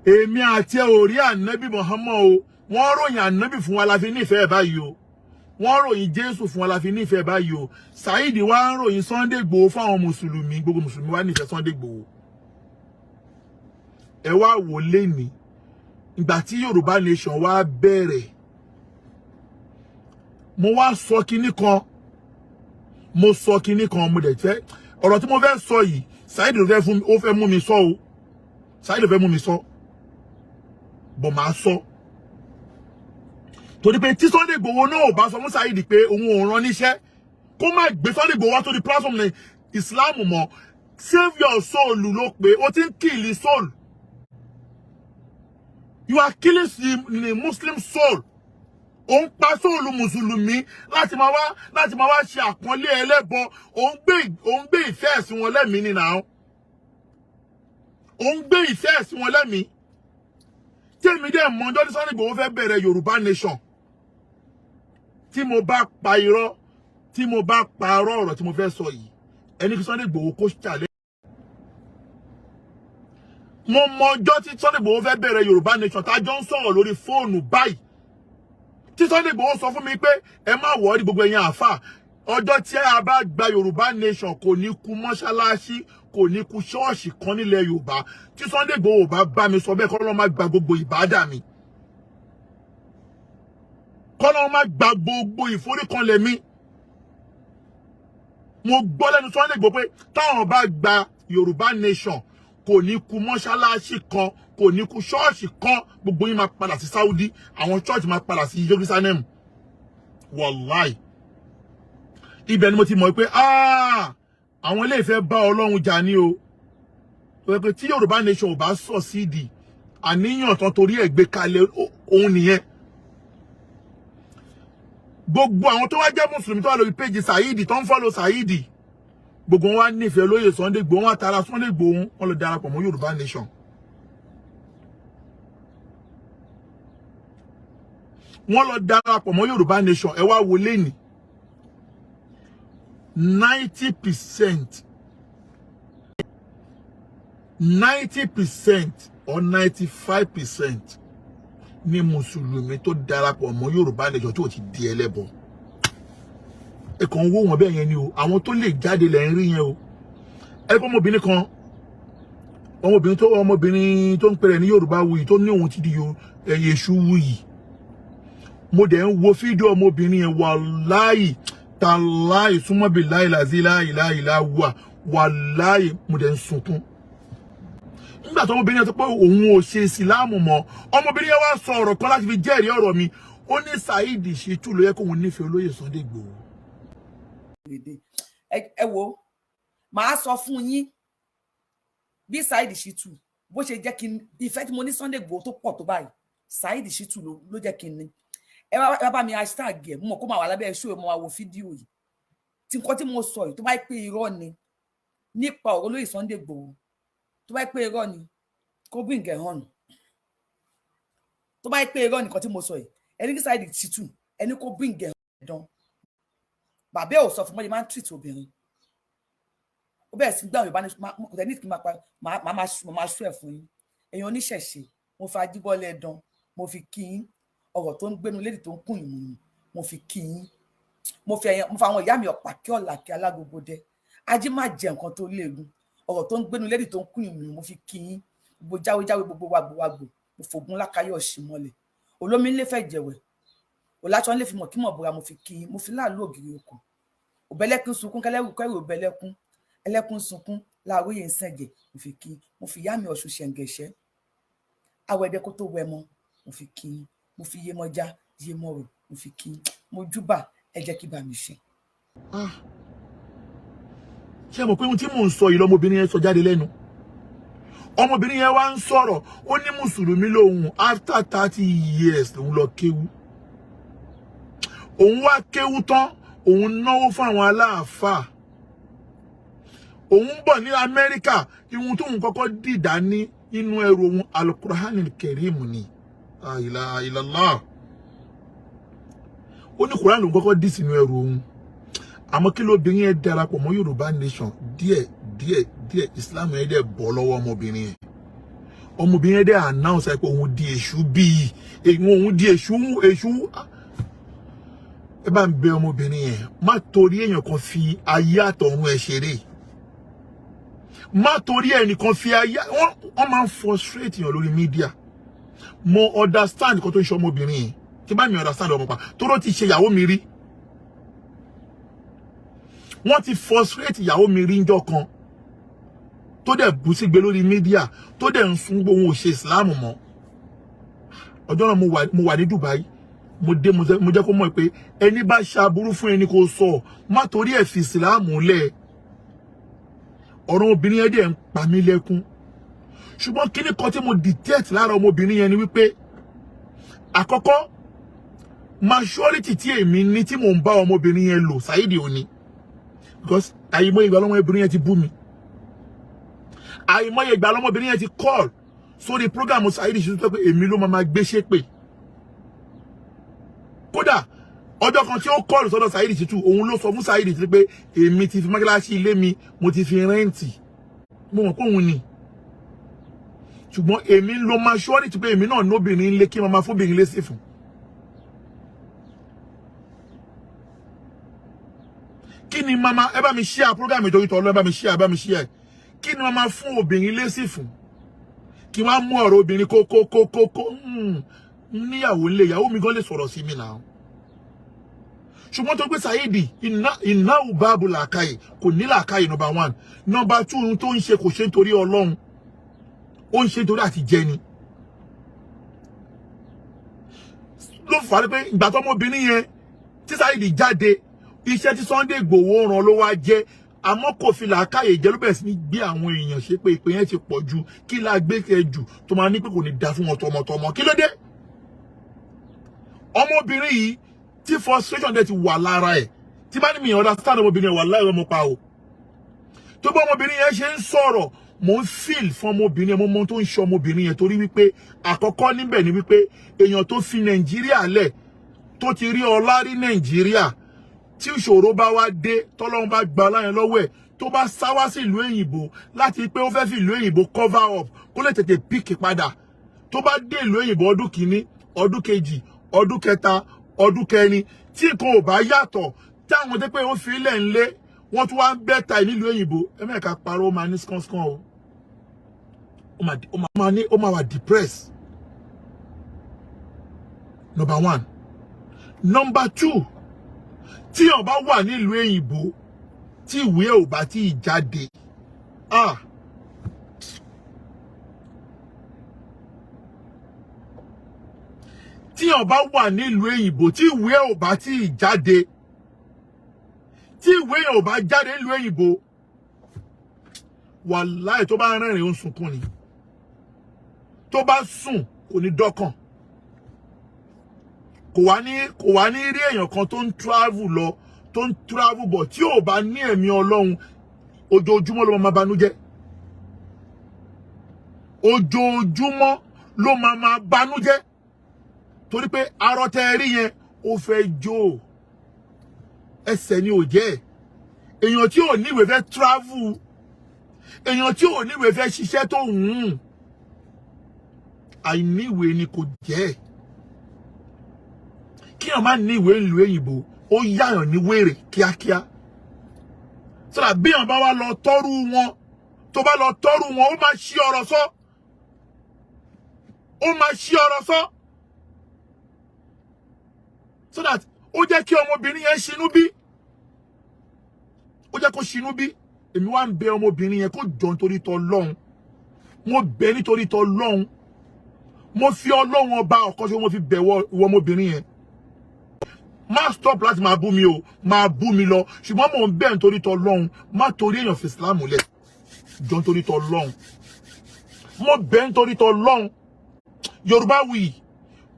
èmi àti ẹ ò rí ànábì Muhammad o. Wọ́n ròyìn ànábì fún wa la fi nífẹ̀ẹ́ báyìí o. Wọ́n ròyìn Jésù fún wa la fi nífẹ̀ẹ́ báyìí o. Saheed wá ń ròyìn Sunday Igboho fáwọn mùsùlùmí. Gbogbo mùsùlùmí wá nífẹ̀ẹ́ Sunday Igboho. Ẹ wá wò lénìí, ìgbà tí Yorùbá Nation wá bẹ̀rẹ̀, mo wá sọ kinní kan. Mo sọ kinní kan, mo dẹ̀ fẹ́ ọ̀rọ̀ tí mo fẹ́ sọ yìí, Saheed ló fẹ́ fún, ó fẹ́ mú mi sọ o. Saheed ló fẹ́ mú mi sọ bọ̀, máa sọ, torí pé tí Sunday Igboho náà ò bá sọ fún Saheed pé òun ò rán níṣẹ́, kó má gbé Sunday Igboho wá sórí platform ní Islam mọ́. Save your soul ló pé ó ti ń kill soul. You are killing the Muslim soul. Ó ń pa soul mùsùlùmí láti máa wá ṣe àpọ́nlé ẹlẹ́bọ. Ó ń gbé ìfẹ́ ẹ̀sìn wọn lẹ́mìí ni náà. Ó ń gbé ìfẹ́ ẹ̀sìn wọn lẹ́mìí. Tí èmi dẹ̀ mọ ọjọ́ tí Sunday Igboho fẹ́ bẹ̀rẹ̀ Yorùbá Nation, tí mo bá pa irọ́, tí mo bá parọ́ ọ̀rọ̀ tí mo fẹ́ sọ yìí, ẹni kí Sunday Igboho kó ṣàlẹ́. Mo mọ ọjọ́ tí Sunday Igboho fẹ́ bẹ̀rẹ̀ Yorùbá Nation, tá a jọ ń sọ̀rọ̀ lórí fóònù báyìí, tí Sunday Igboho sọ fún mi pé ẹ má worry, gbogbo ẹ̀yin àáfà, ọjọ́ tí a bá gba Yorùbá Nation, kò ní kú mọ́ṣáláṣí, kò ní kú ṣọ́ọ̀ṣì kan nílẹ̀ Yorùbá. Tí Sunday Igboho bá bá mi sọ bẹ́ẹ̀, kọ́ ló má gba gbogbo ìbádà mi, kọ́ ló má gba gbogbo ìforíkanlẹ̀ mi. Mo gbọ́ lẹ́nu Sunday Igboho pé táwọn bá gba Yorùbá Nation, kò ní kú mọ́ṣáláṣí kan, kò ní kú ṣọ́ọ̀ṣì kan, gbogbo yín máa padà sí Saudi, àwọn church máa padà sí Jerusalem. Wàláì, ibẹ̀ ni mo ti mọ̀ pé àwọn ilé ìfẹ́ bá Ọlọ́run jà ní o. Pé tí Yorùbá Nation ò bá sọ sídìí àníyàn tán torí ẹ̀ gbé kalẹ̀, òun nìyẹn. Gbogbo àwọn tó wá jẹ́ mùsùlùmí tó wà lórí page Saheed, tó ń follow Saheed, gbogbo wọn wá nífẹ̀ẹ́ lóye Sunday Igboho, wọn tara Sunday Igboho, wọn lọ darapọ̀ mọ́ Yorùbá Nation. Wọ́n lọ darapọ̀ mọ́ Yorùbá Nation. Ẹ wá wo lẹ́nìí, 90%, 90% or 95% ní mùsùlùmí tó darapọ̀ mọ́ Yorùbá Nation tí ò ti di ẹlẹ́bọ. Ẹ kàn ń wó wọn bẹ́ẹ̀ yẹn ni o. Àwọn tó lè jáde lẹ̀ ń rí yẹn o. Ẹ kọ́ ọmọbìnrin kan, ọmọbìnrin tó ń pèrè ní Yorùbá wuyì, tó ní òun ti di Èṣù wuyì. Mo dẹ̀ ń wo fídíò ọmọbìnrin yẹn. Wàláì tàláì, súnmọ́bì láì làzí láì láì láwà, wàláì, mo dẹ̀ ń sunkún nígbà tó ọmọbìnrin yẹn sọ pé òun ò ṣe ìsìláàmù mọ́. Ọmọbìnrin yẹn wá sọ ọ̀rọ̀ kan láti fi jẹ́rìí ọ̀rọ̀ mi. Ó ní Saheed Shittu ló yẹ kóun nífẹ̀ẹ́ olóyè Sunday Igboho. Ẹ wo, màá sọ fún yín bí Saheed Shittu bó ṣe jẹ́ kí n ìfẹ́ tí mo ní Sunday Igboho tó pọ̀ tó báyìí. Saheed Shittu ló jẹ́ kí n ní. Ẹ wá bá mi hashtag ẹ mọ̀ kó máa wà lábẹ́ ṣó. Ẹ mọ̀ wá wo fídíò yìí, tí nǹkan tí mo sọ yìí, tó bá pé irọ́ ni nípa ọ̀rọ̀ olóyè Sunday Igboho, tó bá pé irọ́ ni, kó bring it on. Tó bá pé irọ́ nìkan tí mo sọ yìí, ẹni kí Saheed Shittu, ẹni kó bring it on. Bàbá ẹ̀ ò sọ fún mọ́lẹ̀ máa ń treat obìnrin. Ó bẹ̀rẹ̀ sí gbà Yorùbá ní kò tẹ̀ ní kí n máa pa máa ṣú ẹ̀ fún yín. Èèyàn oníṣẹ̀ṣe, mo fi ajíbọ́lẹ̀ dán, mo fi kí yín. Ọ̀rọ̀ tó ń gbénu lédè tó ń kùn ìmùyìn, mo fi kí yín. Mo fi àwọn ìyá mi ọ̀pá kí ọ̀là kí alágogo dẹ ají má jẹ nǹkan tó léegun. Ọ̀rọ̀ tó ń gbénu lédè tó ń kùn ìmùyìn, mo fi kí yín. Gbogbo jáwéjáwé, gbogbo wàgbówàgbò, mo fògùn lákàyọ̀ ọ̀sìn mọ́lẹ̀. Olómi ńlẹ̀ fẹ́ jẹ̀wẹ̀ òláṣọ ńlẹ̀ fi mọ̀ kí mọ̀ bóra. Mo fi kí yín. Mo fi láàlú ògiri okùn. Òbẹ́lẹ́kún sunkún kẹlẹ́rù kẹrù òbẹ́lẹ́kún, ẹlẹ́kún sunkún láàróyè ń sẹ̀jẹ̀. Mo fi kí, mo fi ìyá mi Ọ̀ṣun ṣẹ̀ǹgẹ̀ṣẹ́ awẹ́dẹ́ kó tó wẹ mọ́. Mo fi kí, mo fi Yemọja Yemọrò, mo fi kí, mo júbà. Ẹ jẹ́ kí bá mi ṣe. Ah. Ṣé mo pé ohun tí mò ń sọ yìí lọmọbìnrin yẹn sọ jáde lẹ́nu? Ọmọbìnrin yẹn wá ń sọ̀rọ̀, ó ní mùsùlùmí lòun, after 30 years lòun lọ kéwú. Òun wá kéwú tán, òun náwó fún àwọn aláàfáà. Òun ń bọ̀ ní Amẹ́ríkà, ihun tóun kọ́kọ́ dìdá ní nínú ẹrù òun, Alukur'an Kẹrìm ni. La ilaha illallah. Ó ní Quran lòun kọ́kọ́ dì sínú ẹrù òun. Àmọ́ kí lóbìnrin yẹn darapọ̀ mọ́ Yorùbá Nation díẹ̀ díẹ̀ díẹ̀, Islam yẹn dẹ̀ bọ́ lọ́wọ́ ọmọbìnrin yẹn. Ọmọbìnrin yẹn dẹ̀ announce ẹ pé òun di èṣù, bíi òun di èṣù èṣù. Ẹ bá ń bẹ ọmọbìnrin yẹn, má torí èèyàn kan fi ayé àtọ̀run ẹ̀ ṣeré. Má torí ẹnìkan fi ayé. Wọ́n máa ń frustrate yàn lórí media. Mo understand nǹkan tó ń ṣe ọmọbìnrin yẹn. Tí bá mi understand ọmọ pa tóró ti ṣe ìyàwó mi rí, wọ́n ti frustrate ìyàwó mi rí njọ́ kan tó dẹ̀ bú sígbe lórí media, tó dẹ̀ ń sun gbóhùn òṣè Islam mọ́. Ọjọ́ náà mo wà ní Dubai. Mo dé, mo jẹ́ kó mọ̀ pé ẹni bá ṣaburú fún ẹni kò sọ, má torí ẹ̀ fi Islam lẹ̀. Ọ̀rọ̀ obìnrin yẹn dẹ̀ ń pa mí lẹ́kún. Ṣùgbọ́n kíní kan tí mo detect lára ọmọbìnrin yẹn ni wípé, àkọ́kọ́, maturity tí èmi ní tí mò ń bá ọmọbìnrin yẹn lò, Saheed òní, because àyìnbó ìgbà lọ́mọbìnrin yẹn ti bú mi, àìmọye ìgbà lọ́mọbìnrin yẹn ti call sórí program Saheed Shittu tó pé èmi ló máa gbé ṣépè. Kódà ọjọ́ kan tí ó call sọ́dọ̀ Saheed Shittu, òun ló sọ fún Saheed Shittu pé èmi ti fi mọ́kíláṣí ilé mi, mo ti fi rent. Mo mọ̀ pé òun ni, ṣùgbọ́n èmi ń lo maturity pé èmi náà nóbìnrin lé kí n máa fóbìnrin lé sí fún. Kí ni mama, ẹ bá mi share program ìtòrí tọ́lọ́, ẹ bá mi share, ẹ bá mi share. Kí ni mama fún obìnrin lésì fún? Kí wọ́n á mú ọ̀rọ̀ obìnrin kó kó kó kó kó níyàwó ńlẹ̀, ìyàwó mi gan lè sọ̀rọ̀ sí mi náà. Ṣùgbọ́n tó gbé Saheed iná báàbù làákàyè, kò ní làákàyè, number one. Number two, ohun tó ń ṣe kò ṣe nítorí Ọlọ́run, ó ń ṣe nítorí àti jẹ ni. Ló fà á pé ìgbà tó ọmọbìnrin yẹn tí Saheed jáde, iṣẹ́ tí Sunday Igboho ràn ló wá jẹ́, àmọ́ kò fi làákàyè jẹ́, ló bẹ̀rẹ̀ sí ní gbé àwọn èèyàn ṣe pé ìpè yẹn ti pọ̀ ju kí la gbé kẹ jù tó máa ní pé kò ní da fún wọn tọmọtọmọ. Kí ló dé? Ọmọbìnrin yìí tí frustration dẹ̀ ti wà lára ẹ̀, tí bá ní mi understand ọmọbìnrin yẹn, wà láì ọmọ pa o. Tó bá ọmọbìnrin yẹn ṣe ń sọ̀rọ̀, mo ń feel fún ọmọbìnrin yẹn. Mo mọ tó ń ṣe ọmọbìnrin yẹn, torí wípé àkọ́kọ́ níbẹ̀ ni wípé èèyàn tó fi Nàìjíríà lẹ̀, tó ti rí ọlá rí Nàìjíríà, tí ìṣòro bá wá dé, tọ́lọ́run bá gba ọlá yẹn lọ́wọ́ ẹ̀, tó bá sá wá sí ìlú òyìnbó láti pé ó fẹ́ fi ìlú òyìnbó cover up kó lè tètè pick padà, tó bá dé ìlú òyìnbó, ọdún kìíní, ọdún kejì, ọdún kẹta, ọdún kẹrin, tí nǹkan ò bá yàtọ̀, táwọn tó pé ó fi ilẹ̀ ńlé wọ́n tún wá ń bẹ́ta nílùú òyìnbó, ẹ mẹ́ka parọ́, ó máa ní skánskan o, ó máa ní, ó máa wà depressed. Number one. Number two, tí ó bá wà nílùú òyìnbó, tí ìwé ò bá tí ì jáde, ah, tí ó bá wà nílùú òyìnbó, tí ìwé ò bá tí ì jáde, tí ìwé yẹn ò bá jáde nílùú òyìnbó, wàláì, tó bá rẹ́rìn ó ń sunkún ni, tó bá sùn kò ní dọ́kàn, kò wá ní rí èèyàn kan tó ń travel lọ, tó ń travel bọ̀, tí ò bá ní ẹ̀mí Ọlọ́run, ojoojúmọ́ ló máa banújẹ́, ojoojúmọ́ ló máa banújẹ́, torí pé arọ tẹ rí yẹn, ó fẹ́ jó ẹsẹ̀ ni ò jẹ́. Èèyàn tí ò níwèé fẹ́ travel, èèyàn tí ò níwèé fẹ́ ṣiṣẹ́ tó wù ú, àìníwèé ni kò jẹ́. Kíyàn má ní ìwé ìlú òyìnbó, ó yáyàn ní wèrè kíákíá sọ́dà. Bí yàn bá wá lọ tọ́rú wọn, tó bá lọ tọ́rú wọn, ó máa ṣí ọ̀rọ̀ sọ, ó máa ṣí ọ̀rọ̀ sọ, so that ó jẹ́ kí ọmọbìnrin yẹn ṣinú bí. Ó jẹ́ kó ṣinú bí. Èmi wá ń bẹ ọmọbìnrin yẹn kó jọ nítorí tọlọ́hun. Mo bẹ̀ nítorí tọlọ́hun, mo fi Ọlọ́run Ọba ọ̀kan ṣe, mo fi bẹ̀ wọ ìwọ ọmọbìnrin yẹn. Má stop láti máa bú mi o, máa bú mi lọ, ṣùgbọ́n mò ń bẹ̀ nítorí tọlọ́hun, má torí èèyàn fi Islam lẹ̀. Jọ nítorí tọlọ́hun, mo bẹ̀ nítorí tọlọ́hun. Yorùbá wì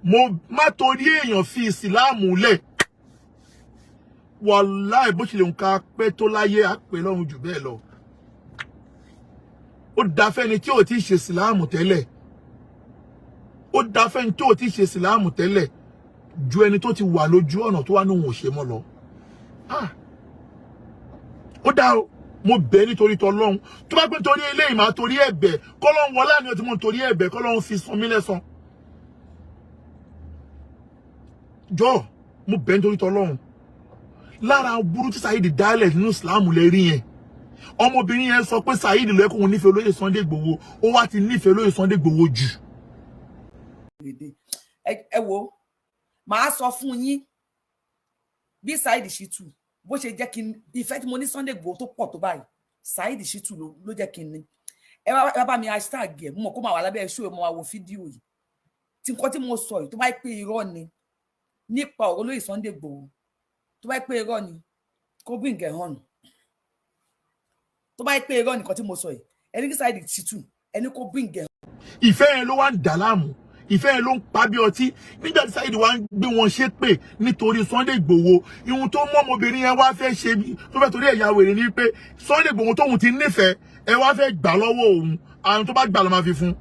mo, má torí èèyàn fi Ìsìláàmù lẹ̀. Wàláì, bó ṣe lè ń ka pẹ́ tó láyé, àpè lọ́run jù bẹ́ẹ̀ lọ. Ó da fẹ́ni tí ò tí ì ṣe Ìsìláàmù tẹ́lẹ̀, ó da fẹ́ni tí ò tí ì ṣe Ìsìláàmù tẹ́lẹ̀ ju ẹni tó ti wà lójú ọ̀nà tó wà ní òun ò ṣe mọ́ lọ. Ah, ó dá o. Mo bẹ̀ nítorí tọlọ́hun. Tó bá pé torí eléyìí, máa torí ẹ̀bẹ̀ kọ́lọ́hun wọlé àníyàn tí mo ń torí ẹ̀bẹ̀ kọ́lọ́hun fi san mí lẹ́san. Jọ, mo bẹ̀ nítorí tọlọ́hun. Lára burú tí Saheed dálẹ̀ nínú Islam lè rí yẹn. Ọmọbìnrin yẹn sọ pé Saheed ló yẹ kóun nífẹ̀ẹ́ olóyè Sunday Igboho, ó wá ti nífẹ̀ẹ́ olóyè Sunday Igboho jù. Ẹ wo, màá sọ fún yín bí Saheed Shittu bó ṣe jẹ́ kí n ìfẹ́ tí mo ní Sunday Igboho tó pọ̀ tó báyìí. Saheed Shittu ló jẹ́ kí n ní. Ẹ wá bá mi hashtag ẹ̀. Mo mọ̀ kó máa wà lábẹ́ ṣó, mo máa wo fídíò yìí tí nǹkan tí mo sọ yìí, tó bá pé irọ́ ni nípa ọ̀rọ̀ olóyè Sunday Igboho, tó bá pé irọ́ ni, kó bring ẹ̀ hàn. Tó bá pé irọ́ nìkan tí mo sọ yìí, ẹni kí Saheed Shittu, ẹni kó bring ẹ̀. Ìfẹ́ yẹn ló wá ń dà láàmú, ìfẹ́ yẹn ló ń pa bí ọtí. Nígbà tí Saheed wá ń gbé wọn ṣépè nítorí Sunday Igboho, ihun tó mú ọmọbìnrin yẹn wá fẹ́ ṣe, tó fẹ́ torí ẹ̀yà wèrè ni pé Sunday Igboho tóun ti nífẹ̀ẹ́, ẹ wá fẹ́ gbà lọ́wọ́ òun. Àrùn tó bá gbà ló máa fi fún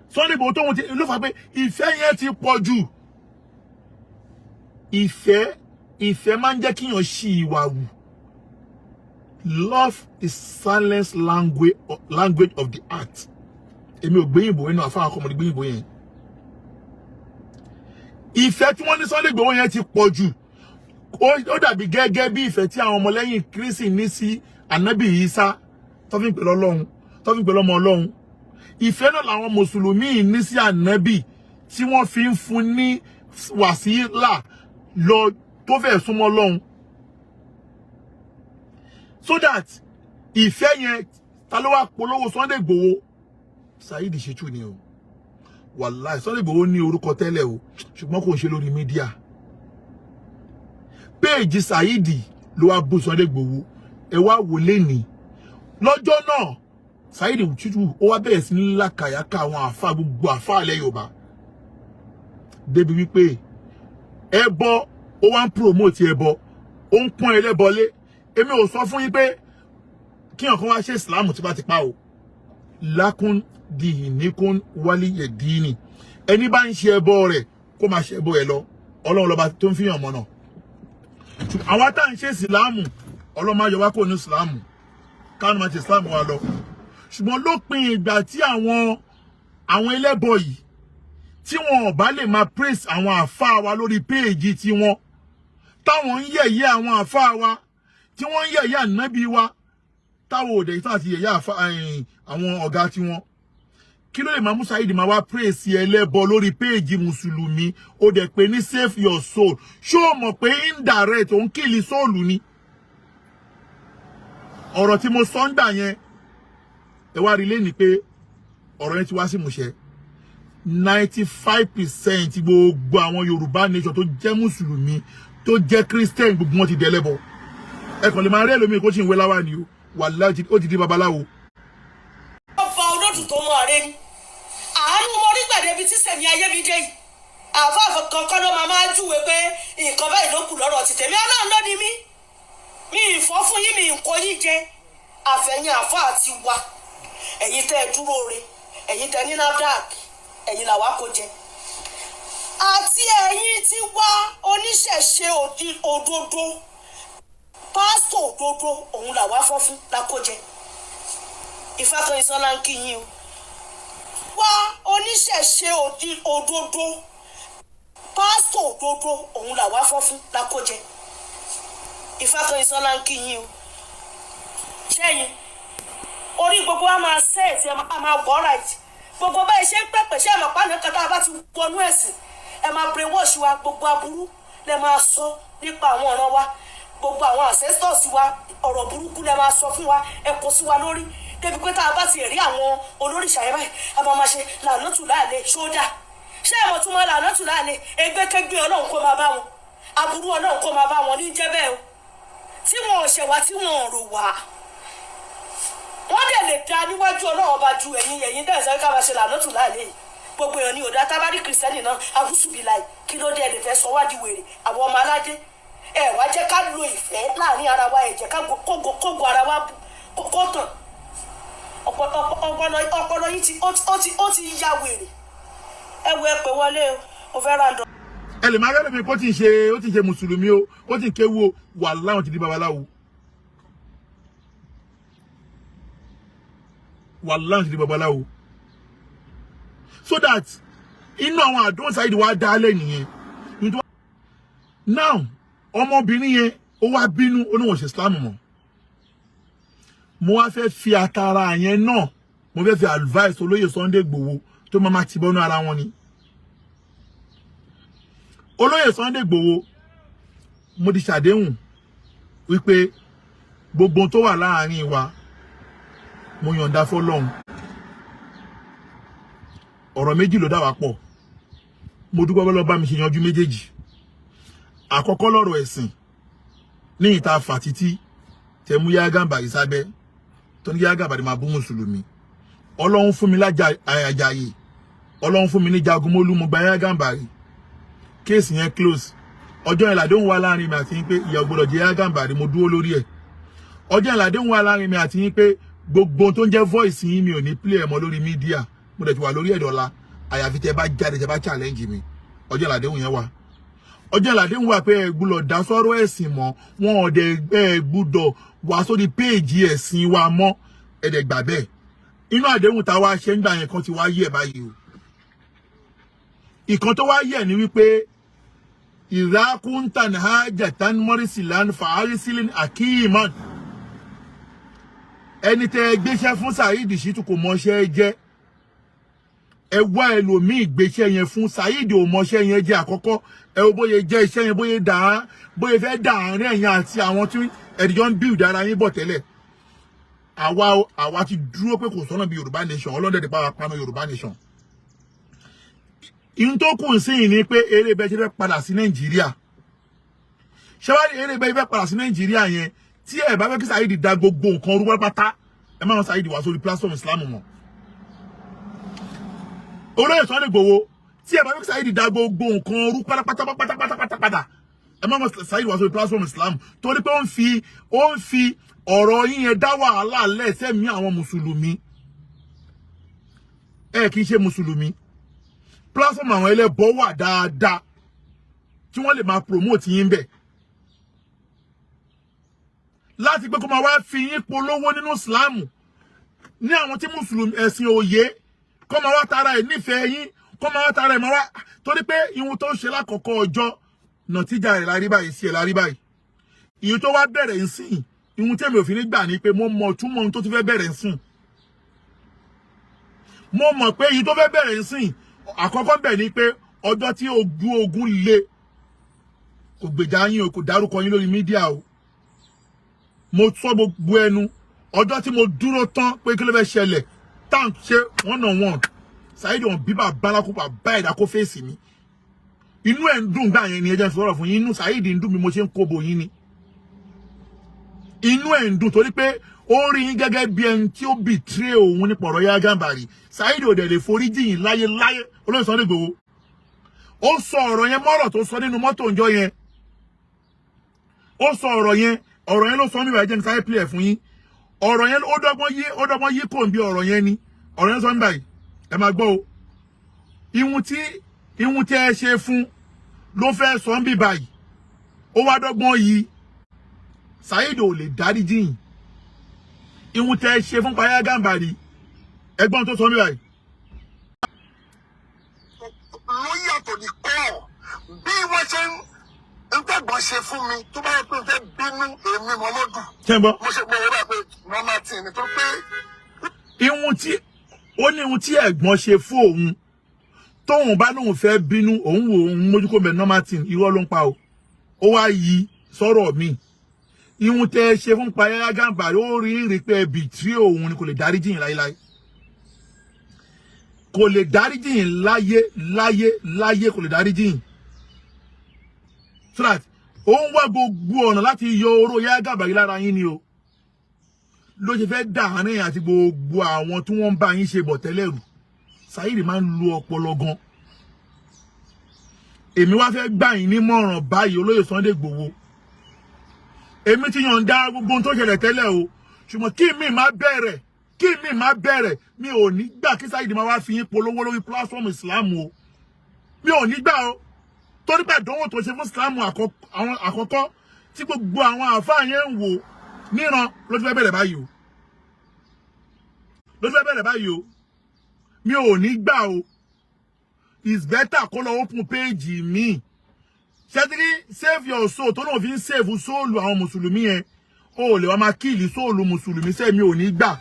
Sunday Igboho tóun ti ló fà pé ìfẹ́ yẹn ti pọ̀ jù. Ìfẹ́ máa ń jẹ́ kíyàn ṣì ìwà wù. Love is silence language of the heart. Èmi ò gbéyìnbó inú àfáà kọ́, mo ní gbéyìnbó yẹn. Ìfẹ́ tí wọ́n ní Sunday Igboho yẹn ti pọ̀ jù. Ó dàbí gẹ́gẹ́ bí ìfẹ́ tí àwọn ọmọlẹ́yìn Kristi ní sí Ànábì Ìsá, tó fi ń pè lọ́lọ́run, tó fi ń pè lọ́mọ Ọlọ́run. Ìfẹ́ náà làwọn mùsùlùmí ní sí Ànábì tí wọ́n fi ń fún ní wàsílà lọ tó fẹ́ súnmọ́ Ọlọ́run. So that ìfẹ́ yẹn, ta ló wá polówó Sunday Igboho? Saheed Shittu ni o. Wàláì, Sunday Igboho ní orúkọ tẹ́lẹ̀ o, ṣùgbọ́n kò ń ṣe lórí media. Page Saheed ló wá bú Sunday Igboho. Ẹ wá wò lénìí. Lọ́jọ́ náà, Saheed Shittu ó wá bẹ̀rẹ̀ sí ní làkàyàkà àwọn àfa, gbogbo àfa ilẹ̀ Yorùbá, débi wípé ẹbọ, ó wá ń promote ẹbọ, ó ń pọ́n ẹlẹ́bọ lé. Èmi ò sọ fún yín pé kíyàn kan wá ṣe Ìsìláàmù tipátipá o. Lákún dìhìníkún wálé yẹ̀dínì. Ẹni bá ń ṣe ẹbọ rẹ̀, kó máa ṣe ẹbọ ẹ̀ lọ. Ọlọ́run lọ́ba tó ń fihàn mọ́nà. Àwa tá à ń ṣe Ìsìláàmù, Ọlọ́run máa yọ wá kúrò ní Ìsìláàmù, káwọn máa ṣe Ìsìláàmù wa lọ. Ṣùgbọ́n lópin ìgbà tí àwọn ẹlẹ́bọ yìí, tí wọn ò bá lè máa praise àwọn àfáà wa lórí page tiwọn, táwọn ń yẹ̀yẹ́ àwọn àfáà wa, tí wọ́n ń yẹ̀yẹ́ ànábì wa, táwọn òde yìí àti yẹ̀yẹ́ àwọn ọ̀gá tiwọn, kí ló lè máa mú Saheed máa wá praise ẹlẹ́bọ lórí page mùsùlùmí? Ó dẹ̀ pé ní save your soul. Ṣó o mọ̀ pé indirect òun kill soul ni? Ọ̀rọ̀ tí mo sọ ń gbà yẹn, ẹ wá rí lẹ́ni pé ọ̀rọ̀ yẹn ti wá sí ìmúṣẹ. 95% gbogbo àwọn Yorùbá nation tó jẹ́ mùsùlùmí, tó jẹ́ Christian, gbogbo wọn ti dẹlẹ́bọ. Ẹ kàn lè máa rí ẹlòmíì kó sì ń wé láwà ni o. Wàláhì, ó ti di babaláwo. Ọba olódù tó mọ ọ̀rẹ́ ni àánú mo rí gbàdé ibi tí sẹ̀mí ayé mi dé yìí. Àáfàá kankan ló máa júwe pé nǹkan báyìí ló kù lọ́rọ̀ ti tèmi. Ọlọ́run ló ní mí, mi ì fọ́ fún yín, mi ì kó yín jẹ. Àfẹ̀yìn àáfàá ti wa, ẹ̀yin tẹ́ ẹ dúró re, ẹ̀yin tẹ́ ní NAFDAC, ẹ̀yin làwa kó jẹ, àti ẹ̀yin tí wá oníṣẹ̀ṣe òdodo, pásítọ̀ òdodo, òun làwa fọ́ fún la kó jẹ. Ìfakànyìnsọ́lá ń kí yín o. Wá oníṣẹ̀ṣe òdodo, pásítọ̀ òdodo, òun làwa fọ́ fún la kó jẹ. Ìfakànyìnsọ́lá ń kí yín o. Ṣẹ́yìn orí gbogbo wa máa set, ẹ máa wọ́ right. Gbogbo báyìí ṣe ń pẹ̀pẹ̀ ṣé ẹ mọ̀ pàánù kan tá a bá ti wọnú ẹ̀sìn, ẹ máa brainwash wa. Gbogbo aburú Lẹ máa sọ nípa àwọn ọ̀ràn wa, gbogbo àwọn ancestors wa, ọ̀rọ̀ burúkú lẹ máa sọ fún wa. Ẹ kó sí wa lórí débi pé tá a bá ti rí àwọn olóríṣà yẹn báyìí, a máa ma ṣe lànà tù láàlẹ ṣódà. Ṣé ẹ mọ̀ tún máa lànà tù láàlẹ? Ẹgbẹ́kẹ́gbẹ́ Ọlọ́run kó máa bá wọn, aburú Ọlọ́run kó máa bá wọn ní jẹ́ bẹ́ẹ̀ o. Tí wọn ò ṣẹ̀wá, tí wọn ò rò wá, wọ́n dẹ̀ lè da níwájú Ọlọ́run Ọba ju ẹ̀yin. Ẹ̀yin dẹ̀ sọ ká máa ṣe lànà tù láàlẹ yìí, gbogbo èèyàn ní òdà tábàrí Kìrìsìtẹ́nì náà àwùsùbìláì. Kí ló dé? Ẹ lè fẹ́ sọ wá di wèrè àwọn ọmọ aládé. Ẹ wá jẹ́ ká lo ìfẹ́ láàrin ara wa. Ẹ jẹ́ ká kógo ara wa kó tàn. Ọpọlọ yìí ti ó ti ya wèrè. Ẹ wo, ẹ pè wọlé o, mo fẹ́ ra ǹdọ̀. Ẹ lè máa rẹ́ lómi kó tí ń ṣe, ó ti ń ṣe mùsùlùmí o, ó ti ń kéwu o, wà láwọn ti di babaláwo, wà láwọn ti di babaláwo. So that inú àwọn àdóhùn Saheed wá dálẹ̀ nìyẹn. Now, ọmọbìnrin yẹn, ó wá bínú, ó ní wọn ṣe Islam mọ́. Mo wá fẹ́ fi àtàrà yẹn náà, mo fẹ́ fi advice olóyè Sunday Igboho tó máa ma ti bọ́nú ara wọn ni. Olóyè Sunday Igboho, mo ti ṣàdéhùn wípé gbogbo tó wà láàárín wa, mo yọ̀ǹda fọ́lọ́hun. Ọ̀rọ̀ méjì ló dà wá pọ̀. Mo dúpẹ́ bọ́lọ́ bá mi ṣe yanjú méjèèjì. Àkọ́kọ́, lọ́rọ̀ ẹ̀sìn ní ìta fà títí tẹ̀mú Yahya Gambari sábẹ́, tó ní Yahya Gambari máa bú mùsùlùmí. Ọlọ́run fún mi lájà àjàyè, Ọlọ́run fún mi ní jagunmólú, mo gba Yahya Gambari, case yẹn close. Ọjọ́ yẹn làdéhùn wà láàrin mi àti yín pé ìyà ò gbọ́dọ̀ jẹ Yahya Gambari, mo dúró lórí ẹ̀. Ọjọ́ yẹn làdéhùn wà láàrin mi àti yín pé gbogbo tó ń jẹ́ voice yín, mi ò ní play ẹ̀ mọ́ lórí media. Mo dẹ̀ ti wà lórí ẹ̀dọ̀la, àyàfi tẹ́ bá jáde, tẹ́ bá challenge mi. Ọjọ́ làdéhùn yẹn wà. Ọjọ́ làdéhùn wà pé ẹ gbúdọ̀ dá sọ́rọ̀ ẹ̀sìn mọ́ wọn, ọ̀dẹ̀ ẹ gbúdọ̀ wá sórí péèjì ẹ̀sìn wa mọ́. Ẹ̀dẹ̀ gbà bẹ́ẹ̀. Inú àdéhùn tá a wá ṣe ń gbà yẹn kan ti wá yẹ̀ báyìí o. Ìkan tó wá yẹ̀ ni wípé ìrákúntàn hajjatan mọ́rísìlán fàárísílìn akíyìmán, ẹni tẹ́ ẹ gbéṣẹ́ fún, Saheed Shittu, kò mọṣẹ́ jẹ́. Ẹ wá ẹlòmíì gbéṣẹ́ yẹn fún. Saheed ò mọṣẹ́ yẹn jẹ́. Àkọ́kọ́, ẹ wo bóyá jẹ́ iṣẹ́ yẹn, bóyá dà á, bóyá fẹ́ dà àárín ẹ̀yin àti àwọn tí ẹ̀dìjọ́ ń build ara yín bọ̀ tẹ́lẹ̀. Àwa ti dúró pé kò sọ́nà bí Yorùbá nation. Ọlọ́dẹ̀ ti pa paná Yorùbá nation. Ihun tó kù sí yìí ni pé eré bẹ́ẹ̀ ṣe fẹ́ padà sí Nàìjíríà. Ṣé wàá rí eré bẹ́ẹ̀ fẹ́ padà sí Nàìjíríà yẹn, tí ẹ bá fẹ́ kí Saheed da gbogbo nǹkan rú pátápátá, ẹ má rán Saheed wá sórí platform Islam mọ́. Olóyè Sunday Igboho, tí ẹ bá fẹ́ kí Saheed da gbogbo nǹkan rú pátápátá pátápátá, ẹ má rán Saheed wá sórí platform Islam, torí pé ó ń fi ọ̀rọ̀ yín yẹn dá wàhálà lẹ́sẹ̀ mí àwọn mùsùlùmí. Ẹ kì í ṣe mùsùlùmí. Platform àwọn ẹlẹ́bọ wà dáadáa tí wọ́n lè máa promote yín bẹ̀ láti pé kó máa wá fi yín polówó nínú Islam ní àwọn tí mùsùlùmí ẹ̀sìn òye, kó máa wá tara ẹ̀ nífẹ̀ẹ́ yín, kó máa wá tara ẹ̀ máa wá, torí pé ihun tó ń ṣe lákọ̀ọ́kọ́ ọjọ́ nàtíjà rẹ̀ la rí báyìí sí ẹ̀ la rí báyìí. Ìyún tó wá bẹ̀rẹ̀ ń sìn, ihun tèmi ò fi ní gbà ní pé mo mọ̀ túmọ̀ ohun tó ti fẹ́ bẹ̀rẹ̀ ń sìn. Mo mọ̀ pé èyí tó fẹ́ bẹ̀rẹ̀ ń sìn, àkọ́kọ́ bẹ̀ ni pé ọjọ́ tí ogun le, kò gbèjà yín o, kò dárúkọ yín lórí media o. Mo sọ gbogbo ẹnu, ọjọ́ tí mo dúró tán pé kí ló fẹ́ ṣẹlẹ̀, tá à ń ṣe one on one, Saheed wọn bíbà bálákú bá ẹ̀dá kó fèsì mi. Inú ẹ̀ ń dùn gbà yẹn ni. Ẹ jẹ́ n sọ̀rọ̀ fún yín, inú Saheed ń dùn bí mo ṣe ń kóbo yín ni. Inú ẹ̀ ń dùn torí pé ó rí yín gẹ́gẹ́ bí ẹni tí ó betray òun nípa ọ̀rọ̀ Yahya Gambari. Saheed ò dẹ̀ lè forí jìyìn láyé láyé. Olóyè Sunday Igboho, ó sọ ọ̀rọ̀ yẹn mọ́rọ̀ tó sọ nínú mọ́tò ńjọ́ yẹn. Ó sọ ọ̀rọ̀ yẹn, ọ̀rọ̀ yẹn ló sọ nígbà. Jẹ́ ní sáré play ẹ̀ fún yín. Ọ̀rọ̀ yẹn, ó dọ́gbọ́n yí kò ń bí ọ̀rọ̀ yẹn ni. Ọ̀rọ̀ yẹn sọ nígbà yìí, ẹ máa gbọ́ o. Ihun tí ẹ ṣe fún ló fẹ́ sọ ń bí báyìí, ó wá dọ́gbọ́n yí. Saheed ò lè dárí jìn ihun tẹ́ ẹ ṣe fún Yahya Gambari. Ẹgbọ́n tó sọ mí báyìí. Ló yàtọ̀ ní kọ́ bí wọ́n ṣe ń tẹ̀gbọ́n ṣe fún mi. Tó bá yẹ pé n fẹ́ bínú, èmi Mọ́mọ́dù, Ṣé ń gbọ́? mo ṣe gbọ́ wọ́n bá pé normal thing ni tó pé. Ihun tí ó ní, ihun tí ẹ̀gbọ́n ṣe fún òun, tóun bá lóun fẹ́ bínú, òun wò òun mójú kó bẹ̀, normal thing. Irọ́ ló ń pa o. Ó wá yí sọ̀rọ̀ mi. Ihun tẹ́ ẹ ṣe fún Yahya Gambari, ó rí rí pé ẹbí tí òun ni kò lè dáríjì yín láyéláyé, kò lè dáríjì yín láyé láyé láyé, kò lè dáríjì yín. So that ó ń wá gbogbo ọ̀nà láti yọ oró Yahya Gambari lára yín ni o, ló ṣe fẹ́ dàárín àti gbogbo àwọn tí wọ́n ń bá yín ṣe bọ̀ tẹ́lẹ̀ rù. Saheed máa ń lu ọpọlọ gan. Èmi wá fẹ́ gbà yín nímọ̀ràn báyìí, olóyè Sunday Igboho. Èmi ti yànda gbogbo ohun tó ṣẹlẹ̀ tẹ́lẹ̀ o, ṣùgbọ́n kí mi má bẹ̀rẹ̀, kí mi má bẹ̀rẹ̀, mi ò ní gbà kí Saheed máa wá fi yín polówó lórí platform Islam o. Mi ò ní gbà o, torí pé àdánwò tó ṣe fún Islam àkọ́kọ́ tí gbogbo àwọn àáfàá yẹn ń wò níran ló ti fẹ́ bẹ̀rẹ̀ báyìí o, ló ti fẹ́ bẹ̀rẹ̀ báyìí o. Mi ò ní gbà o. It's better kó lọ open page mi. Ṣẹ́tírí save your soul tó náà fi ń save soul àwọn mùsùlùmí yẹn, ó lè wá máa kill soul mùsùlùmí sẹ́. Mi ò ní gbà,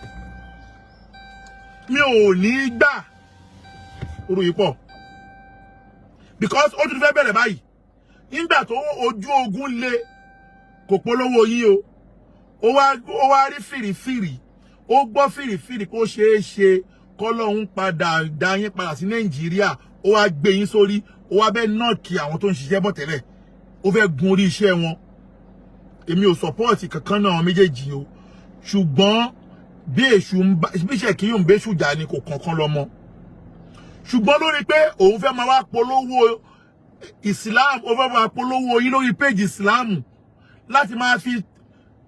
mi ò ní gbà. Orú yìí pọ̀ because ó tún fẹ́ bẹ̀rẹ̀ báyìí. Nígbà tó ojú ogun le, kò polówó yín o. Ó wá rí fìrìfìrì, ó gbọ́ fìrìfìrì kó ṣeé ṣe kọ́lọ́hún padà dá yín padà sí Nàìjíríà. Ó wá gbé yín sórí, ó wá bẹ́ẹ̀ náà kí àwọn tó ń ṣiṣẹ́ bọ̀ tẹ́lẹ̀, ó fẹ́ gun orí iṣẹ́ wọn. Èmi ò support kankan náà àwọn méjèèjì o, ṣùgbọ́n bí èṣù ń bá bí ṣèkí yóò ń bẹ́ṣù jà ni kò kankan lọ́mọ. Ṣùgbọ́n lórí pé òun fẹ́ máa wá polówó Islam, ó fẹ́ máa polówó yín lórí page Islam láti máa fi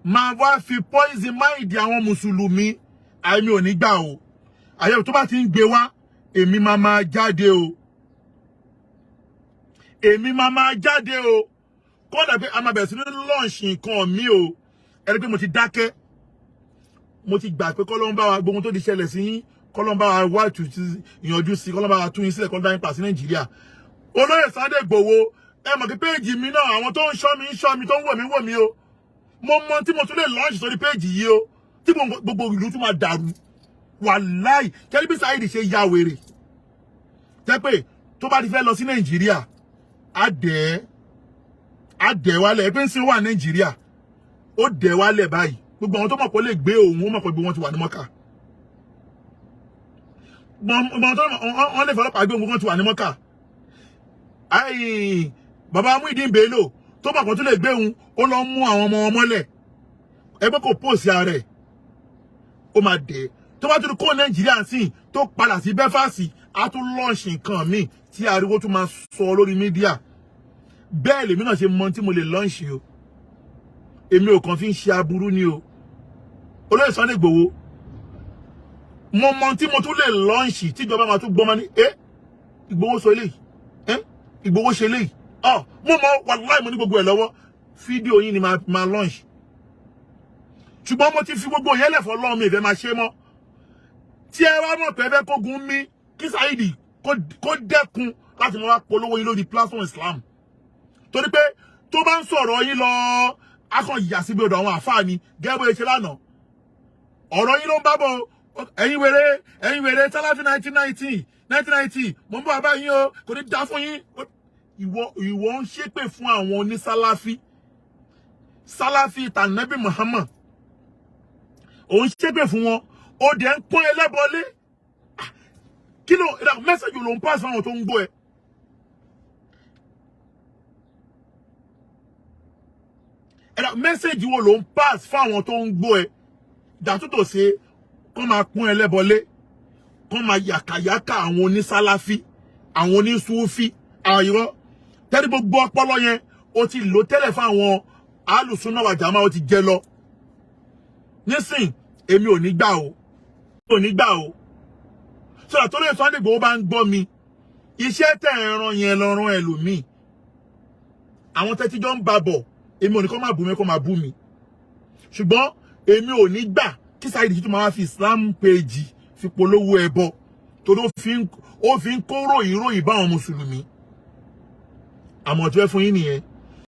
máa wá fi poison mind àwọn mùsùlùmí, àìmí ò ní gbà o. Àyẹ̀wò tó bá ti ń gbé wá, èmi máa máa jáde o, èmi máa máa jáde o. Kódà pé a máa bẹ̀rẹ̀ sí ní launch nǹkan mi o. Ẹni pé mo ti dákẹ́, mo ti gbà pé kọ́lọ́n bá wa gbogbo tó ti ṣẹlẹ̀ sí yín, kọ́lọ́n bá wa wá ìyànjú sí, kọ́lọ́n bá wa tún yín sílẹ̀, kọ́lọ́n dá yín pa sí Nàìjíríà. Olóyè Sunday Igboho, ẹ mọ̀ kí page mi náà, àwọn tó ń ṣọ́ mi ń ṣọ́ mi, tó ń wò mí wò mí o. Mo mọ tí mo tún lè launch sórí page yìí o, tí gbogbo ìlú tún máa dàrú. Wàláì, kẹ́lí bí Saheed ṣe ya wèrè jẹ́ pé tó bá ti fẹ́ lọ sí Nàìjíríà, á dẹ̀ wálẹ̀. Pé ń sin wà Nàìjíríà, ó dẹ̀ wálẹ̀ báyìí. Gbogbo àwọn tó mọ̀ pé ó lè gbé òun, ó mọ̀ pé gbogbo wọn ti wà ní Mọ́kà. Gbogbo àwọn tó wọ́n lè fọlọ́pàá gbé òun, wọn ti wà ní Mọ́kà. Bàbá Muyideen Bello tó mọ̀ pé tó lè gbé òun, ó lọ mú àwọn ọmọ wọn mọ́lẹ̀. Ẹgbẹ́ kò pòsì ara ẹ̀, ó máa dẹ̀. Tó bá tún kó Nàìjíríà sí, tó padà sí bẹ́fàsì, á tún launch nǹkan míì tí ariwo tún máa sọ lórí media. Bẹ́ẹ̀ lèmi náà ṣe mọ tí mo lè launch o. Èmi ò kàn fi ń ṣe aburú ni o. Olóyè Sunday Igboho, mo mọ tí mo tún lè launch tíjọba máa tún gbọ́n máa ní ẹ́, Ìgbòho sọ eléyìí, ẹ́, Ìgbòho ṣe eléyìí. Ọ mo mọ, wàláì, mo ní gbogbo ẹ̀ lọ́wọ́. Fídíò yín ni máa launch, ṣùgbọ́n mo ti fi gbogbo yẹn lẹ̀ fọ́ lọ́run. Mi ìfẹ́ máa ṣe mọ́. Tí ẹ wá mọ̀ pé ẹ fẹ́ kógun mi, kí Saheed kó dẹ́kun láti máa wá polówó yín lórí platform Islam, torí pé tó bá ń sọ̀rọ̀ yín lọ, akàn yà síbi ọ̀dọ̀ àwọn àfáà ni gẹ́gẹ́ bó ṣe lánàá. Ọ̀rọ̀ yín ló ń bá bọ̀. Ẹ̀yin wèrè, ẹ̀yin wèrè sálàfí 1990 1990, mo ń bọ̀ bá yín o, kò ní dá fún yín. Ìwọ ń ṣépè fún àwọn onísálàfí, sálàfí tànàbí Muhammad, òun ṣépè fún wọn, ó dẹ̀ ń pọ́n ẹlẹ́bọlé. Kí ló message ló ń pass fún àwọn tó ń gbọ́ ẹ? Ẹ̀dá message wo ló ń pass fún àwọn tó ń gbọ́ ẹ? Dàtútò ṣe kọ́ máa pọ́n ẹlẹ́bọlé, kọ́ máa yàkàyàkà àwọn onísálàfí, àwọn onísúfí, àìrọ́ tẹ́lẹ̀. Gbogbo ọpọlọ yẹn ó ti lò tẹ́lẹ̀ fún àwọn alùsùnà wàjàmá, ó ti jẹ lọ nísìn. Èmi ò ní gbà o, ò ní gbà o. Sọ̀rọ̀ tó lè Sunday Igboho bá ń gbọ́ mi, iṣẹ́ tẹ̀ ń ran yẹn lọ ran ẹlòmíì. Àwọn tẹ́tíjọ́ ń ba bọ̀, èmi ò ní kó máa bú mi, kó máa bú mi, ṣùgbọ́n èmi ò ní gbà kí Saheed Shittu máa fi Islam page fi polówó ẹbọ, torí ó fi ń kó ròyìn ròyìn báwọn mùsùlùmí. Àmọ́ tí wọ́n fún yín nìyẹn.